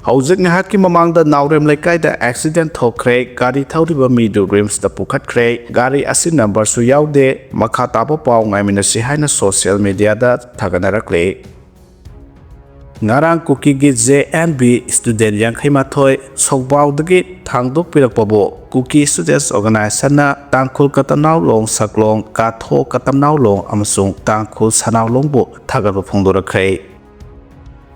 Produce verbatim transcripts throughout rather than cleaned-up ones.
ꯍꯧꯖꯤꯛ ꯉꯥꯏꯍꯥꯛꯀꯤ ꯃꯃꯥꯡꯗ ꯅꯥꯎꯔꯦꯝ ꯂꯩꯀꯥꯏꯗ ꯑꯦꯛꯁꯤꯗꯦꯟ ꯊꯣꯛꯈ꯭ꯔꯦ꯫ ꯒꯥꯔꯤ ꯊꯧꯔꯤꯕ ꯃꯤꯗꯨ ꯔꯤꯝꯁꯇ ꯄꯨꯈꯠꯈ꯭ꯔꯦ꯫ ꯒꯥꯔꯤ ꯑꯁꯤ ꯅꯝꯕꯔꯁꯨ ꯌꯥꯎꯗꯦ꯫ ꯃꯈꯥ ꯇꯥꯕ ꯄꯥꯎ ꯉꯥꯏꯃꯤꯟꯅꯁꯤ ꯍꯥꯏꯅ ꯁꯣꯁꯤꯌꯦꯜ ꯃꯤꯗꯤꯌꯥꯗ ꯊꯥꯒꯠꯅꯔꯛꯂꯤ꯫ ꯉꯔꯥꯡ ꯀꯨꯀꯤꯒꯤ ꯖꯦ ꯑꯦꯟ ꯕꯤ ꯁ꯭ꯇꯨꯗꯦꯟꯠ ꯌꯥꯡꯈꯩ ꯃꯥꯊꯣꯏ ꯁꯣꯛꯕꯥꯎꯗꯒꯤ ꯊꯥꯡꯗꯣꯛꯄꯤꯔꯛꯄꯕꯨ ꯀꯨꯀꯤ ꯁ꯭ꯇꯨꯗꯦꯟꯠꯁ ꯑꯣꯔꯒꯅꯥꯏꯖꯦꯁꯟꯅ ꯇꯥꯡꯈꯨꯜ ꯀꯇꯝꯅꯥꯎ ꯂꯣꯡ ꯁꯛꯂꯣꯡ, ꯀꯥꯊꯣ ꯀꯇꯝꯅꯥꯎ ꯂꯣꯡ ꯑꯃꯁꯨꯡ ꯇꯥꯡꯈꯨꯜ ꯁꯅꯥꯎ ꯂꯣꯡꯕꯨ ꯊꯥꯒꯠꯄ ꯐꯣꯡꯗꯣꯔꯛꯈ꯭ꯔꯦ꯫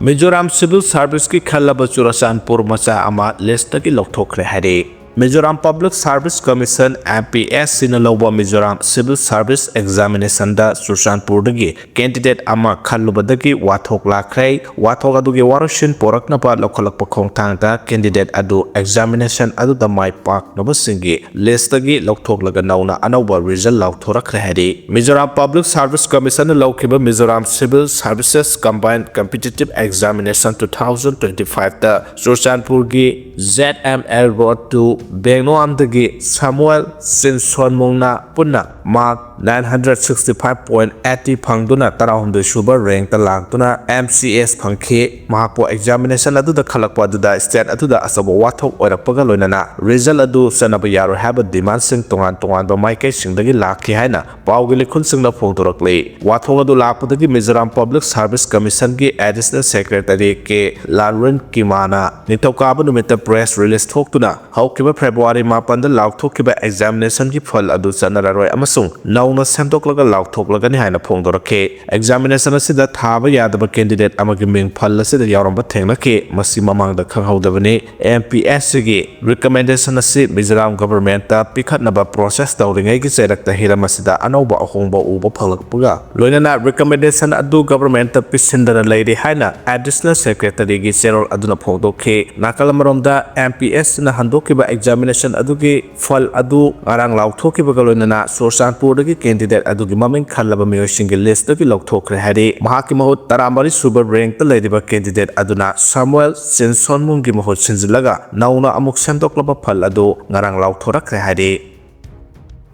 ꯃꯤꯖꯣꯔꯥꯝ ꯁꯤꯚꯤꯜ ꯁꯥꯔꯚꯤꯁꯀꯤ ꯈꯜꯂꯕ ꯆꯨꯔꯆꯥꯟꯄꯨꯔ ꯃꯆꯥ ꯑꯃ ꯂꯤꯁ꯭ꯠꯇꯒꯤ ꯂꯧꯊꯣꯛꯈ꯭ꯔꯦ ꯍꯥꯏꯔꯤ꯫ Mizoram public service commission, M P S ꯁꯤꯅ ꯂꯧꯕ ꯃꯤꯖꯣꯔꯥꯝ ꯁꯤꯚꯤꯜ ꯁꯥꯔꯚꯤꯁ ꯑꯦꯛꯖꯥꯃꯤꯅꯦꯁꯟꯗ ꯆꯨꯔꯆꯥꯟꯄꯨꯔꯗꯒꯤ ꯀꯦꯟꯗꯤꯗꯦꯠ ꯑꯃ ꯈꯜꯂꯨꯕꯗꯒꯤ ꯋꯥꯊꯣꯛ ꯂꯥꯛꯈ꯭ꯔꯦ꯫ ꯋꯥꯊꯣꯛ ꯑꯗꯨꯒꯤ ꯋꯥꯔꯣꯏꯁꯤꯟ ꯄꯣꯔꯛꯅꯕ ꯂꯧꯈꯠꯂꯛꯄ ꯈꯣꯡꯊꯥꯡꯗ ꯀꯦꯟꯗꯤꯗꯦꯠ ꯑꯗꯨ ꯑꯦꯛꯖꯥꯃꯤꯅꯦꯁꯟ ꯑꯗꯨꯗ ꯃꯥꯏ ꯄꯥꯛꯅꯕꯁꯤꯡꯒꯤ ꯂꯤꯁ꯭ꯠꯇꯒꯤ ꯂꯧꯊꯣꯛꯂꯒ ꯅꯧꯅ ꯑꯅꯧꯕ ꯔꯤꯖꯜ ꯂꯥꯎꯊꯣꯔꯛꯈ꯭ꯔꯦ ꯍꯥꯏꯔꯤ꯫ ꯃꯤꯖꯣꯔꯥꯝ ꯄꯕ꯭ꯂꯤꯛ ꯁꯥꯔꯚꯤꯁ ꯀꯃꯤꯁꯟꯅ ꯂꯧꯈꯤꯕ Mizoram civil services combine competitive examination two thousand twenty ꯐꯥꯏꯚꯇ ꯆꯨꯔꯆꯥꯟꯄꯨꯔꯒꯤ ꯖꯦꯠ ꯑꯦꯝ ꯑꯦꯜ ꯔꯣꯗ ꯇꯨ ꯕꯦꯡꯅꯣꯑꯥꯝꯗꯒꯤ ꯁꯥꯃꯨꯑꯦꯜ ꯆꯤꯟꯁꯣꯟꯃꯨꯡꯅ ꯄꯨꯟꯅ mark nine hundred sixty five point eighty ꯐꯪꯗꯨꯅ ꯇꯔꯥꯍꯨꯝꯗꯣꯏ ꯁꯨꯕ ꯔꯦꯡꯛꯇ ꯂꯥꯛꯇꯨꯅ ꯑꯦꯝ ꯁꯤ ꯑꯦꯁ ꯐꯪꯈꯤ꯫ ꯃꯍꯥꯛꯄꯨ ꯑꯦꯛꯖꯥꯃꯤꯅꯦꯁꯟ ꯑꯗꯨꯗ ꯈꯜꯂꯛꯄ ꯑꯗꯨꯗ ꯁ꯭ꯇꯦꯠ ꯑꯗꯨꯗ ꯑꯆꯧꯕ ꯋꯥꯊꯣꯛ ꯑꯣꯏꯔꯛꯄꯒ ꯂꯣꯏꯅꯅ ꯔꯤꯖꯜ ꯑꯗꯨ ꯆꯠꯅꯕ ꯌꯥꯔꯣꯏ ꯍꯥꯏꯕ ꯗꯤꯃꯥꯟꯁꯤꯡ ꯇꯣꯉꯥꯟ ꯇꯣꯉꯥꯟꯕ ꯃꯥꯏꯀꯩꯁꯤꯡꯗꯒꯤ ꯂꯥꯛꯈꯤ ꯍꯥꯏꯅ ꯄꯥꯎꯒꯤ ꯂꯤꯈꯨꯟꯁꯤꯡꯅ ꯐꯣꯡꯗꯣꯔꯛꯂꯤ꯫ ꯋꯥꯊꯣꯛ ꯑꯗꯨ ꯂꯥꯛꯄꯗꯒꯤ ꯃꯤꯖꯣꯔꯥꯝ ꯄꯕ꯭ꯂꯤꯛ ꯁꯥꯔꯚꯤꯁ ꯀꯃꯤꯁꯟꯒꯤ ꯑꯦꯗꯤꯁꯅꯦꯜ ꯁꯦꯀ꯭ꯔꯦꯇꯔꯤ ꯀꯦ ꯂꯥꯜꯔꯨꯟ ꯀꯤꯃꯥꯅ ꯅꯤꯡꯊꯧꯀꯥꯕ ꯅꯨꯃꯤꯠꯇ ꯄ꯭ꯔꯦꯁ ꯔꯤꯂꯤꯖ ꯊꯣꯛꯇꯨꯅ ꯍꯧꯈꯤꯕ ꯐꯦꯕ꯭ꯔꯨꯋꯥꯔꯤ ꯃꯥꯄꯟꯗ ꯂꯥꯎꯊꯣꯛꯈꯤꯕ ꯑꯦꯛꯖꯥꯃꯤꯅꯦꯁꯟꯒꯤ ꯐꯜ ꯑꯗꯨ ꯆꯠꯅꯔꯔꯣꯏ ꯑꯃꯁꯨꯡ ꯅꯧꯅ ꯁꯦꯝꯗꯣꯛꯂꯒ ꯂꯥꯎꯊꯣꯛꯂꯒꯅꯤ ꯍꯥꯏꯅ ꯐꯣꯡꯗꯣꯔꯛꯈꯤ꯫ ꯑꯦꯛꯖꯥꯃꯤꯅꯦꯁꯟ ꯑꯁꯤꯗ ꯊꯥꯕ ꯌꯥꯗꯕ ꯀꯦꯟꯗꯤꯗꯦꯠ ꯑꯃꯒꯤ ꯃꯤꯡ ꯐꯜ ꯑꯁꯤꯗ ꯌꯥꯎꯔꯝꯕ ꯊꯦꯡꯅꯈꯤ꯫ ꯃꯁꯤ ꯃꯃꯥꯡꯗ ꯈꯪꯍꯧꯗꯕꯅꯤ꯫ ꯑꯦꯝ ꯄꯤ ꯑꯦꯁ ꯁꯤꯒꯤ ꯔꯤꯀꯃꯦꯟꯗꯦꯁꯟ ꯑꯁꯤ ꯃꯤꯖꯣꯔꯥꯝ ꯒꯚꯔꯟꯃꯦꯟꯠꯇ ꯄꯤꯈꯠꯅꯕ ꯄ꯭ꯔꯣꯁꯦꯁ ꯇꯧꯔꯤꯉꯩꯒꯤ ꯆꯩꯔꯛꯇ ꯍꯤꯔꯝ ꯑꯁꯤꯗ ꯑꯅꯧꯕ ꯑꯍꯣꯡꯕ ꯎꯕ ꯐꯪꯂꯛꯄꯒ ꯂꯣꯏꯅꯅ ꯔꯤꯀꯃꯦꯟꯗꯦꯁꯟ ꯑꯗꯨ ꯒꯚꯔꯟꯃꯦꯟꯠꯇ ꯄꯤꯁꯤꯟꯗꯅ ꯂꯩꯔꯤ ꯍꯥꯏꯅ ꯑꯦꯗꯤꯁꯅꯦꯜ ꯁꯦꯀ꯭ꯔꯦꯇꯔꯤꯒꯤ ꯆꯦꯔꯣꯜ ꯑꯗꯨꯅ ꯐꯣꯡꯗꯣꯛꯈꯤ꯫ ꯅꯥꯀꯜ ꯑꯃꯔꯣꯝꯗ, ꯑꯦꯝ ꯄꯤ ꯑꯦꯁ ꯁꯤꯅ ꯍꯟꯗꯣꯛꯈꯤꯕ ꯑꯦꯛꯖꯥꯃꯤꯅꯦꯁꯟ ꯑꯗꯨꯒꯤ ꯐꯜ ꯑꯗꯨ ꯉꯔꯥꯡ ꯂꯥꯎꯊꯣꯛꯈꯤꯕꯒ ꯂꯣꯏꯅꯅ ꯆꯨꯔꯆꯥꯟꯄꯨꯔꯗꯒꯤ ꯀꯦꯟꯗꯤꯗꯦꯠ ꯑꯗꯨꯒꯤ ꯃꯃꯤꯡ ꯈꯜꯂꯕ ꯃꯤꯑꯣꯏꯁꯤꯡꯒꯤ ꯂꯤꯁ꯭ꯠꯇꯒꯤ ꯂꯧꯊꯣꯛꯈ꯭ꯔꯦ ꯍꯥꯏꯔꯤ꯫ ꯃꯍꯥꯛꯀꯤ ꯃꯍꯨꯠ ꯇꯔꯥꯃꯔꯤ ꯁꯨꯕ ꯔꯦꯡꯛꯇ ꯂꯩꯔꯤꯕ ꯀꯦꯟꯗꯤꯗꯦꯠ ꯑꯗꯨꯅ ꯁꯥꯃꯨꯑꯦꯜ ꯆꯤꯟꯁꯣꯟꯃꯨꯡꯒꯤ ꯃꯍꯨꯠ ꯁꯤꯟꯖꯤꯜꯂꯒ ꯅꯧꯅ ꯑꯃꯨꯛ ꯁꯦꯝꯗꯣꯛꯂꯕ ꯐꯜ ꯑꯗꯨ ꯉꯔꯥꯡ ꯂꯥꯎꯊꯣꯔꯛꯈ꯭ꯔꯦ ꯍꯥꯏꯔꯤ꯫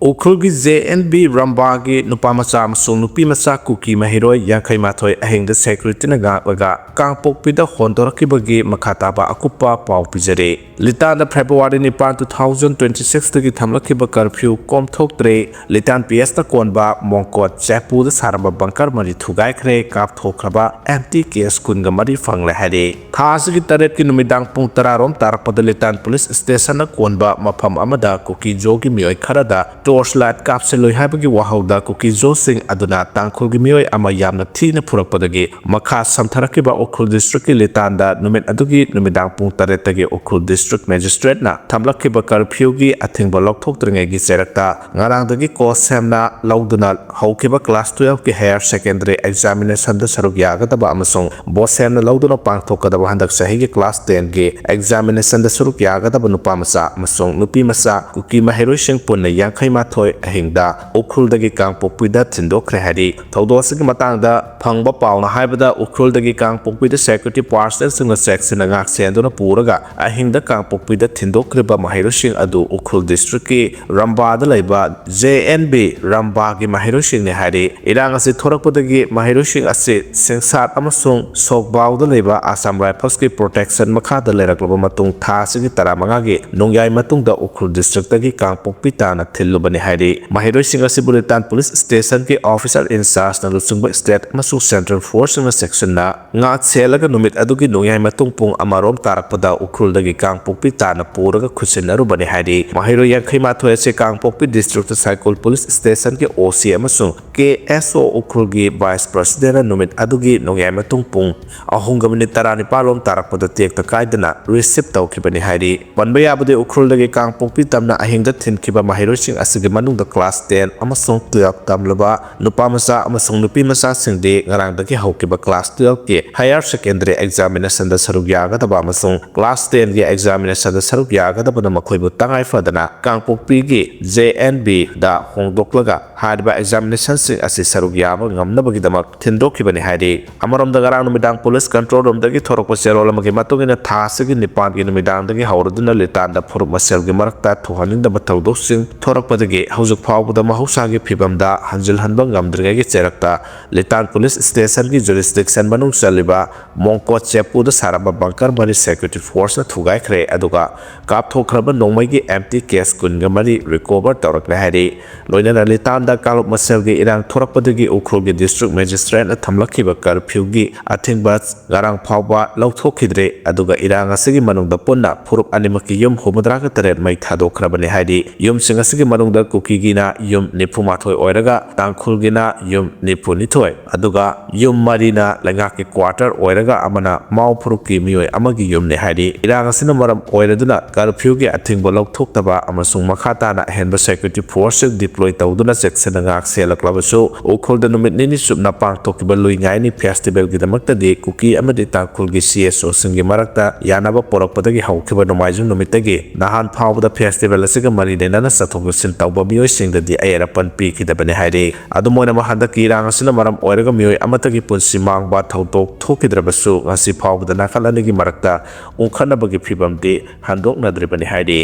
ꯎꯈ꯭ꯔꯨꯜꯒꯤ ꯖꯦ ꯑꯦꯟ ꯕꯤ ꯔꯝꯕꯥꯒꯤ ꯅꯨꯄꯥ ꯃꯆꯥ ꯑꯃꯁꯨꯡ ꯅꯨꯄꯤ ꯃꯆꯥ ꯀꯨꯀꯤ ꯃꯍꯩꯔꯣꯏ ꯌꯥꯡꯈꯩ ꯃꯥꯊꯣꯏ ꯑꯍꯤꯡꯗ ꯁꯦꯀ꯭ꯌꯨꯔꯤꯇꯤꯅ ꯉꯥꯛꯂꯒ ꯀꯥꯡꯄꯣꯛꯄꯤꯗ ꯍꯣꯟꯗꯣꯔꯛꯈꯤꯕꯒꯤ ꯃꯈꯥ ꯇꯥꯕ ꯑꯀꯨꯞꯄ ꯄꯥꯎ ꯄꯤꯖꯔꯤ꯫ ꯂꯤꯇꯥꯟꯗ ꯐꯦꯕ꯭ꯔꯨꯋꯥꯔꯤ ꯅꯤꯄꯥꯟ, two thousand twenty six ꯇꯒꯤ ꯊꯝꯂꯛꯈꯤꯕ ꯀꯔꯐ꯭ꯌꯨ ꯀꯣꯝꯊꯣꯛꯇ꯭ꯔꯦ꯫ ꯂꯤꯇꯥꯟ ꯄꯤ ꯑꯦꯁꯇ ꯀꯣꯟꯕ ꯃꯣꯡꯀꯣꯠ ꯆꯦꯄꯨꯗ ꯁꯥꯔꯝꯕ ꯕꯪꯀꯔ ꯃꯔꯤ ꯊꯨꯒꯥꯏꯈ꯭ꯔꯦ, ꯀꯥꯞꯊꯣꯛꯈ꯭ꯔꯕ ꯑꯦꯝ ꯇꯤ ꯀꯦꯁ ꯀꯨꯟꯒ ꯃꯔꯤ ꯐꯪꯂꯦ ꯍꯥꯏꯔꯤ꯫ ꯊꯥ ꯑꯁꯤꯒꯤ ꯇꯔꯦꯠꯀꯤ ꯅꯨꯃꯤꯗꯥꯡ ꯄꯨꯡ ꯇꯔꯥ ꯔꯣꯝ ꯇꯥꯔꯛꯄꯗ ꯂꯤꯇꯥꯟ ꯄꯨꯂꯤꯁ ꯁ꯭ꯇꯦꯁꯟꯅ ꯀꯣꯟꯕ ꯃꯐꯝ ꯑꯃꯗ ꯀꯨꯀꯤꯖꯣꯒꯤ ꯃꯤꯑꯣꯏ ꯈꯔꯗ ꯇꯣꯔꯆ ꯂꯥꯏꯠ ꯀꯥꯞꯁꯤꯜꯂꯨꯏ ꯍꯥꯏꯕꯒꯤ ꯋꯥꯍꯧꯗ ꯀꯨꯀꯤꯖꯣꯁꯤꯡ ꯑꯗꯨꯅ ꯇꯥꯡꯈꯨꯜꯒꯤ ꯃꯤꯑꯣꯏ ꯑꯃ ꯌꯥꯝꯅ ꯊꯤꯅ ꯐꯨꯔꯛꯄꯗꯒꯤ ꯃꯈꯥ ꯁꯝꯊꯔꯛꯈꯤꯕ ꯎꯈ꯭ꯔꯨꯜ ꯗꯤꯁꯇ꯭ꯔꯤꯛꯀꯤ ꯂꯤꯇꯥꯟꯗ ꯅꯨꯃꯤꯠ ꯑꯗꯨꯒꯤ ꯅꯨꯃꯤꯗꯥꯡ ꯄꯨꯡ ꯇꯔꯦꯠꯇꯒꯤ ꯎꯈ꯭ꯔꯨꯜ ꯗꯤꯁꯇ꯭ꯔꯤꯛ ꯃꯦꯖꯤꯁꯇ꯭ꯔꯦꯠꯅ ꯊꯝꯂꯛꯈꯤꯕ ꯀꯔꯐ꯭ꯌꯨꯒꯤ ꯑꯊꯤꯡꯕ ꯂꯧꯊꯣꯛꯇ꯭ꯔꯤꯉꯩꯒꯤ ꯆꯩꯔꯛꯇ ꯉꯔꯥꯡꯗꯒꯤ ꯀꯣ ꯁꯦꯝꯅ ꯂꯧꯗꯨꯅ ꯍꯧꯈꯤꯕ ꯀ꯭ꯂꯥꯁ twelve ꯀꯤ higher secondary examination ꯗ ꯁꯔꯨꯛ ꯌꯥꯒꯗꯕ ꯑꯃꯁꯨꯡ ꯕꯣꯁꯦꯝꯅ ꯂꯧꯗꯨꯅ ꯄꯥꯡꯊꯣꯛꯀꯗꯕ ꯍꯟꯗꯛ ꯆꯍꯤꯒꯤ ꯀ꯭ꯂꯥꯁ ten ꯒꯤ examination ꯗ ꯁꯔꯨꯛ ꯌꯥꯒꯗꯕ ꯅꯨꯄꯥ ꯃꯆꯥ ꯑꯃꯁꯨꯡ ꯅꯨꯄꯤ ꯃꯆꯥ ꯀꯨꯀꯤ ꯃꯍꯩꯔꯣꯏꯁꯤꯡ ꯄꯨꯟꯅ ꯌꯥꯡꯈꯩ ꯃꯥꯊꯣꯏ ꯑꯍꯤꯡꯗ ꯎꯈ꯭ꯔꯨꯜꯗꯒꯤ ꯀꯥꯡꯄꯣꯛꯄꯤꯗ ꯊꯤꯟꯗꯣꯛꯈ꯭ꯔꯦ ꯍꯥꯏꯔꯤ꯫ ꯊꯧꯗꯣꯛ ꯑꯁꯤꯒꯤ ꯃꯇꯥꯡꯗ ꯐꯪꯕ ꯄꯥꯎꯅ ꯍꯥꯏꯕꯗ, ꯎꯈ꯭ꯔꯨꯜꯗꯒꯤ ꯀꯥꯡꯄꯣꯛꯄꯤꯗ security personnel ꯁꯤꯡꯅ ꯆꯦꯛꯁꯤꯟꯅ ꯉꯥꯛ ꯁꯦꯟꯗꯨꯅ ꯄꯨꯔꯒ ꯑꯍꯤꯡꯗ ꯀꯥꯡꯄꯣꯛꯄꯤꯗ ꯊꯤꯟꯗꯣꯛꯈ꯭ꯔꯤꯕ ꯃꯍꯩꯔꯣꯏꯁꯤꯡ ꯑꯗꯨ ꯎꯈ꯭ꯔꯨꯜ ꯗꯤꯁꯇ꯭ꯔꯤꯛꯀꯤ ꯔꯝꯕꯥꯗ ꯂꯩꯕ ꯖꯦ ꯑꯦꯟ ꯕꯤ ꯔꯝꯕꯥꯒꯤ ꯃꯍꯩꯔꯣꯏꯁꯤꯡꯅꯤ ꯍꯥꯏꯔꯤ꯫ ꯏꯔꯥꯡ ꯑꯁꯤ ꯊꯣꯔꯛꯄꯗꯒꯤ ꯃꯍꯩꯔꯣꯏꯁꯤꯡ ꯑꯁꯤ ꯁꯤꯡꯁꯥꯠ ꯑꯃꯁꯨꯡ ꯁꯣꯛꯕꯥꯎꯗ ꯂꯩꯕ ꯑꯁꯥꯝ ꯔꯥꯏꯐꯜꯁꯀꯤ protection ꯃꯈꯥꯗ ꯂꯩꯔꯛꯂꯕ ꯃꯇꯨꯡ ꯊꯥ ꯑꯁꯤꯒꯤ ꯇꯔꯥꯃꯉꯥꯒꯤ ꯅꯣꯡꯌꯥꯏ ꯃꯇꯨꯡꯗ ꯎꯈ꯭ꯔꯨꯜ ꯗꯤꯁꯇ꯭ꯔꯤꯛꯇꯒꯤ ꯀꯥꯡꯄꯣꯛꯄꯤ ꯇꯥꯟꯅ ꯊꯤꯜꯂꯨꯕꯅꯤ ꯍꯥꯏꯔꯤ꯫ ꯃꯍꯩꯔꯣꯏꯁꯤꯡ ꯑꯁꯤꯕꯨ ꯂꯤꯇꯥꯟ ꯄꯨꯂꯤꯁ ꯁ꯭ꯇꯦꯁꯟꯒꯤ officer in charge ꯅ ꯂꯨꯆꯤꯡꯕ state ꯑꯃꯁꯨꯡ central force ꯁꯤꯡꯅ ꯆꯦꯛꯁꯤꯟꯅ ꯉꯥꯛ ꯁꯦꯜꯂꯒ ꯅꯨꯃꯤꯠ ꯑꯗꯨꯒꯤ ꯅꯣꯡꯌꯥꯏ ꯃꯇꯨꯡ ꯄꯨꯡ ꯑꯃ ꯔꯣꯝ ꯇꯥꯔꯛꯄꯗ ꯎꯈ꯭ꯔꯨꯜꯗꯒꯤ ꯀꯥꯡꯄꯣꯛꯄꯤ ꯇꯥꯟꯅ ꯄꯨꯔꯒ ꯈꯨꯠꯁꯤꯟꯅꯔꯨꯕꯅꯤ ꯍꯥꯏꯔꯤ꯫ ꯃꯍꯩꯔꯣꯏ ꯌꯥꯡꯈꯩ ꯃꯥꯊꯣꯏ ꯑꯁꯤ ꯀꯥꯡꯄꯣꯛꯄꯤ ꯗꯤꯁꯇ꯭ꯔꯤꯛꯇ ꯁꯥꯏꯀꯣꯜ ꯄꯨꯂꯤꯁ ꯁ꯭ꯇꯦꯁꯟꯒꯤ ꯑꯣ ꯁꯤ ꯑꯃꯁꯨꯡ ꯀꯦ ꯑꯦꯁ ꯑꯣ ꯎꯈ꯭ꯔꯨꯜꯒꯤ vice president ꯅ ꯅꯨꯃꯤꯠ ꯑꯗꯨꯒꯤ ꯅꯣꯡꯌꯥꯏ ꯃꯇꯨꯡ ꯄꯨꯡ ꯑꯍꯨꯝꯒ ꯃꯤꯅꯤꯠ ꯇꯔꯥꯅꯤꯄꯥꯜ ꯔꯣꯝ ꯇꯥꯔꯛꯄꯗ ꯇꯦꯛꯇ ꯀꯥꯏꯗꯅ receive ꯇꯧꯈꯤꯕꯅꯤ ꯍꯥꯏꯔꯤ꯫ ꯄꯟꯕ ꯌꯥꯕꯗꯤ, ꯎꯈ꯭ꯔꯨꯜꯗꯒꯤ ꯀꯥꯡꯄꯣꯛꯄꯤ ꯇꯝꯅ ꯑꯍꯤꯡꯗ ꯊꯤꯟꯈꯤꯕ ꯃꯍꯩꯔꯣꯏꯁꯤꯡ ꯑꯁꯤꯒꯤ ꯃꯅꯨꯡꯗ class ten ꯑꯃꯁꯨꯡ twelve ꯇꯝꯂꯕ ꯅꯨꯄꯥ ꯃꯆꯥ ꯑꯃꯁꯨꯡ ꯅꯨꯄꯤ ꯃꯆꯥꯁꯤꯡꯗꯤ ꯉꯔꯥꯡꯗꯒꯤ ꯍꯧꯈꯤꯕ class twelve ꯀꯤ higher secondary examination ꯗ ꯁꯔꯨꯛ ꯌꯥꯒꯗꯕ ꯑꯃꯁꯨꯡ class ten ꯒꯤ examination ꯗ ꯁꯔꯨꯛ ꯌꯥꯒꯗꯕꯅ ꯃꯈꯣꯏꯕꯨ ꯇꯉꯥꯏ ꯐꯗꯅ ꯀꯥꯡꯄꯣꯛꯄꯤꯒꯤ ꯖꯦ ꯑꯦꯟ ꯕꯤ ꯗ ꯍꯣꯡꯗꯣꯛꯂꯒ ꯍꯥꯏꯔꯤꯕ examination ꯁꯤꯡ ꯑꯁꯤ ꯁꯔꯨꯛ ꯌꯥꯕ ꯉꯝꯅꯕꯒꯤꯗꯃꯛ ꯊꯤꯟꯗꯣꯛꯈꯤꯕꯅꯤ ꯍꯥꯏꯔꯤ꯫ ꯑꯃꯔꯣꯝꯗ, ꯉꯔꯥꯡ ꯅꯨꯃꯤꯗꯥꯡ ꯄꯨꯂꯤꯁ control room ꯗꯒꯤ ꯊꯣꯔꯛꯄ ꯆꯦꯔꯣꯜ ꯑꯃꯒꯤ ꯃꯇꯨꯡ ꯏꯟꯅ, ꯊꯥ ꯑꯁꯤꯒꯤ ꯅꯤꯄꯥꯟꯒꯤ ꯅꯨꯃꯤꯗꯥꯡꯗꯒꯤ ꯍꯧꯔꯗꯨꯅ ꯂꯤꯇꯥꯟꯗ ꯐꯨꯔꯨꯞ ꯃꯁꯦꯜꯒꯤ ꯃꯔꯛꯇ ꯊꯣꯛꯍꯟꯅꯤꯡꯗꯕ ꯊꯧꯗꯣꯛꯁꯤꯡ ꯊꯣꯔꯛꯄꯗ ꯗꯒꯤ ꯍꯧꯖꯤꯛ ꯐꯥꯎꯕꯗ ꯃꯍꯧꯁꯥꯒꯤ ꯐꯤꯕꯝꯗ ꯍꯟꯖꯤꯜꯍꯟꯕ ꯉꯝꯗ꯭ꯔꯤꯉꯩꯒꯤ ꯆꯩꯔꯛꯇ ꯂꯤꯇꯥꯟ ꯄꯨꯂꯤꯁ ꯁ꯭ꯇꯦꯁꯟꯒꯤ ꯖꯨꯔꯤꯁꯗꯤꯛꯁꯟ ꯃꯅꯨꯡ ꯆꯜꯂꯤꯕ ꯃꯣꯡꯀꯣꯠ ꯆꯦꯄꯨꯗ ꯁꯥꯔꯝꯕ ꯕꯪꯀꯔ ꯃꯔꯤ ꯁꯦꯀ꯭ꯌꯨꯔꯤꯇꯤ ꯐꯣꯔꯁꯅ ꯊꯨꯒꯥꯏꯈ꯭ꯔꯦ, ꯑꯗꯨꯒ ꯀꯥꯞꯊꯣꯛꯈ꯭ꯔꯕ ꯅꯣꯡꯃꯩꯒꯤ ꯑꯦꯝ ꯇꯤ ꯀꯦꯁ ꯀꯨꯟꯒ ꯃꯔꯤ ꯔꯤꯀꯣꯚꯔ ꯇꯧꯔꯛꯂꯦ ꯍꯥꯏꯔꯤ꯫ ꯂꯣꯏꯅꯅ ꯂꯤꯇꯥꯟꯗ ꯀꯥꯡꯂꯨꯞ ꯃꯁꯦꯜꯒꯤ ꯏꯔꯥꯡ ꯊꯣꯔꯛꯄꯗꯒꯤ ꯎꯈ꯭ꯔꯨꯜꯒꯤ ꯗꯤꯁꯇ꯭ꯔꯤꯛ ꯃꯦꯖꯤꯁꯇ꯭ꯔꯦꯠꯅ ꯊꯝꯂꯛꯈꯤꯕ ꯀꯔꯐ꯭ꯌꯨꯒꯤ ꯑꯊꯤꯡꯕ ꯉꯔꯥꯡ ꯐꯥꯎꯕ ꯂꯧꯊꯣꯛꯈꯤꯗ꯭ꯔꯦ, ꯑꯗꯨꯒ ꯏꯔꯥꯡ ꯑꯁꯤꯒꯤ ꯃꯅꯨꯡꯗ ꯄꯨꯟꯅ ꯐꯨꯔꯨꯞ ꯑꯅꯤꯃꯛꯀꯤ ꯌꯨꯝ ꯍꯨꯝꯐꯨꯇꯔꯥꯒ ꯇꯔꯦꯠ ꯃꯩ ꯊꯥꯗꯣꯛꯈ꯭ꯔꯕꯅꯤ ꯍꯥꯏꯔꯤ꯫ ꯌꯨꯝꯁꯤꯡ ꯑꯁꯤꯒꯤ ꯃꯅꯨꯡꯗ ꯀꯨꯀꯤꯒꯤꯅ ꯌꯨꯝ ꯅꯤꯐꯨ ꯃꯥꯊꯣꯏ ꯑꯣꯏꯔꯒ ꯇꯥꯡꯈꯨꯜꯒꯤꯅ ꯌꯨꯝ ꯅꯤꯐꯨ ꯅꯤꯊꯣꯏ, ꯑꯗꯨꯒ ꯌꯨꯝ ꯃꯔꯤꯅ ꯂꯩꯉꯥꯛꯀꯤ ꯀ꯭ꯋꯥꯇꯔ ꯑꯣꯏꯔꯒ ꯑꯃꯅ ꯃꯥꯎ ꯐꯨꯔꯨꯞꯀꯤ ꯃꯤꯑꯣꯏ ꯑꯃꯒꯤ ꯌꯨꯝꯅꯤ ꯍꯥꯏꯔꯤ꯫ ꯏꯔꯥꯡ ꯑꯁꯤꯅ ꯃꯔꯝ ꯑꯣꯏꯔꯗꯨꯅ ꯀꯔꯐ꯭ꯌꯨꯒꯤ ꯑꯊꯤꯡꯕ ꯂꯧꯊꯣꯛꯇꯕ ꯑꯃꯁꯨꯡ ꯃꯈꯥ ꯇꯥꯅ ꯑꯍꯦꯟꯕ ꯁꯦꯀ꯭ꯌꯨꯔꯤꯇꯤ ꯐꯣꯔꯁꯁꯤꯡ ꯗꯤꯄ꯭ꯂꯣꯏ ꯇꯧꯗꯨꯅ ꯆꯦꯛꯁꯤꯟꯅ ꯉꯥꯛ ꯁꯦꯜꯂꯛꯂꯕꯁꯨ, ꯎꯈ꯭ꯔꯨꯜꯗ ꯅꯨꯃꯤꯠ ꯅꯤꯅꯤ ꯆꯨꯞꯅ ꯄꯥꯡꯊꯣꯛꯈꯤꯕ ꯂꯨꯏ ꯉꯥꯏꯅꯤ ꯐꯦꯁꯇꯤꯚꯦꯜꯒꯤꯗꯃꯛꯇꯗꯤ ꯀꯨꯀꯤ ꯑꯃꯗꯤ ꯇꯥꯡꯈꯨꯜꯒꯤ ꯁꯤ ꯑꯦꯁ ꯑꯣꯁꯤꯡꯒꯤ ꯃꯔꯛꯇ ꯌꯥꯅꯕ ꯄꯣꯔꯛꯄꯗꯒꯤ ꯍꯧꯈꯤꯕ ꯅꯣꯡꯃꯥꯏꯖꯤꯡ ꯅꯨꯃꯤꯠꯇꯒꯤ ꯅꯍꯥꯟ ꯐꯥꯎꯕꯗ ꯐꯦꯁꯇꯤꯚꯦꯜ ꯑꯁꯤꯒ ꯃꯔꯤ ꯂꯩꯅꯅ ꯆꯠꯊꯣꯛ ꯆꯠꯁꯤꯟ ꯇꯧꯕ ꯃꯤꯑꯣꯏꯁꯤꯡꯗꯗꯤ ꯑꯌꯦꯠ ꯑꯄꯟ ꯄꯤꯈꯤꯗꯕꯅꯤ ꯍꯥꯏꯔꯤ꯫ ꯑꯗꯨꯝ ꯑꯣꯏꯅꯃꯛ, ꯍꯟꯗꯛꯀꯤ ꯏꯔꯥꯡ ꯑꯁꯤꯅ ꯃꯔꯝ ꯑꯣꯏꯔꯒ ꯃꯤꯑꯣꯏ ꯑꯃꯠꯇꯒꯤ ꯄꯨꯟꯁꯤ ꯃꯥꯡꯕ ꯊꯧꯗꯣꯛ ꯊꯣꯛꯈꯤꯗ꯭ꯔꯕꯁꯨ, ꯉꯁꯤ ꯐꯥꯎꯕꯗ ꯅꯥꯀꯜ ꯑꯅꯤꯒꯤ ꯃꯔꯛꯇ ꯎꯪꯈꯠꯅꯕꯒꯤ ꯐꯤꯕꯝꯗꯤ ꯍꯟꯗꯣꯛꯅꯗ꯭ꯔꯤꯕꯅꯤ ꯍꯥꯏꯔꯤ꯫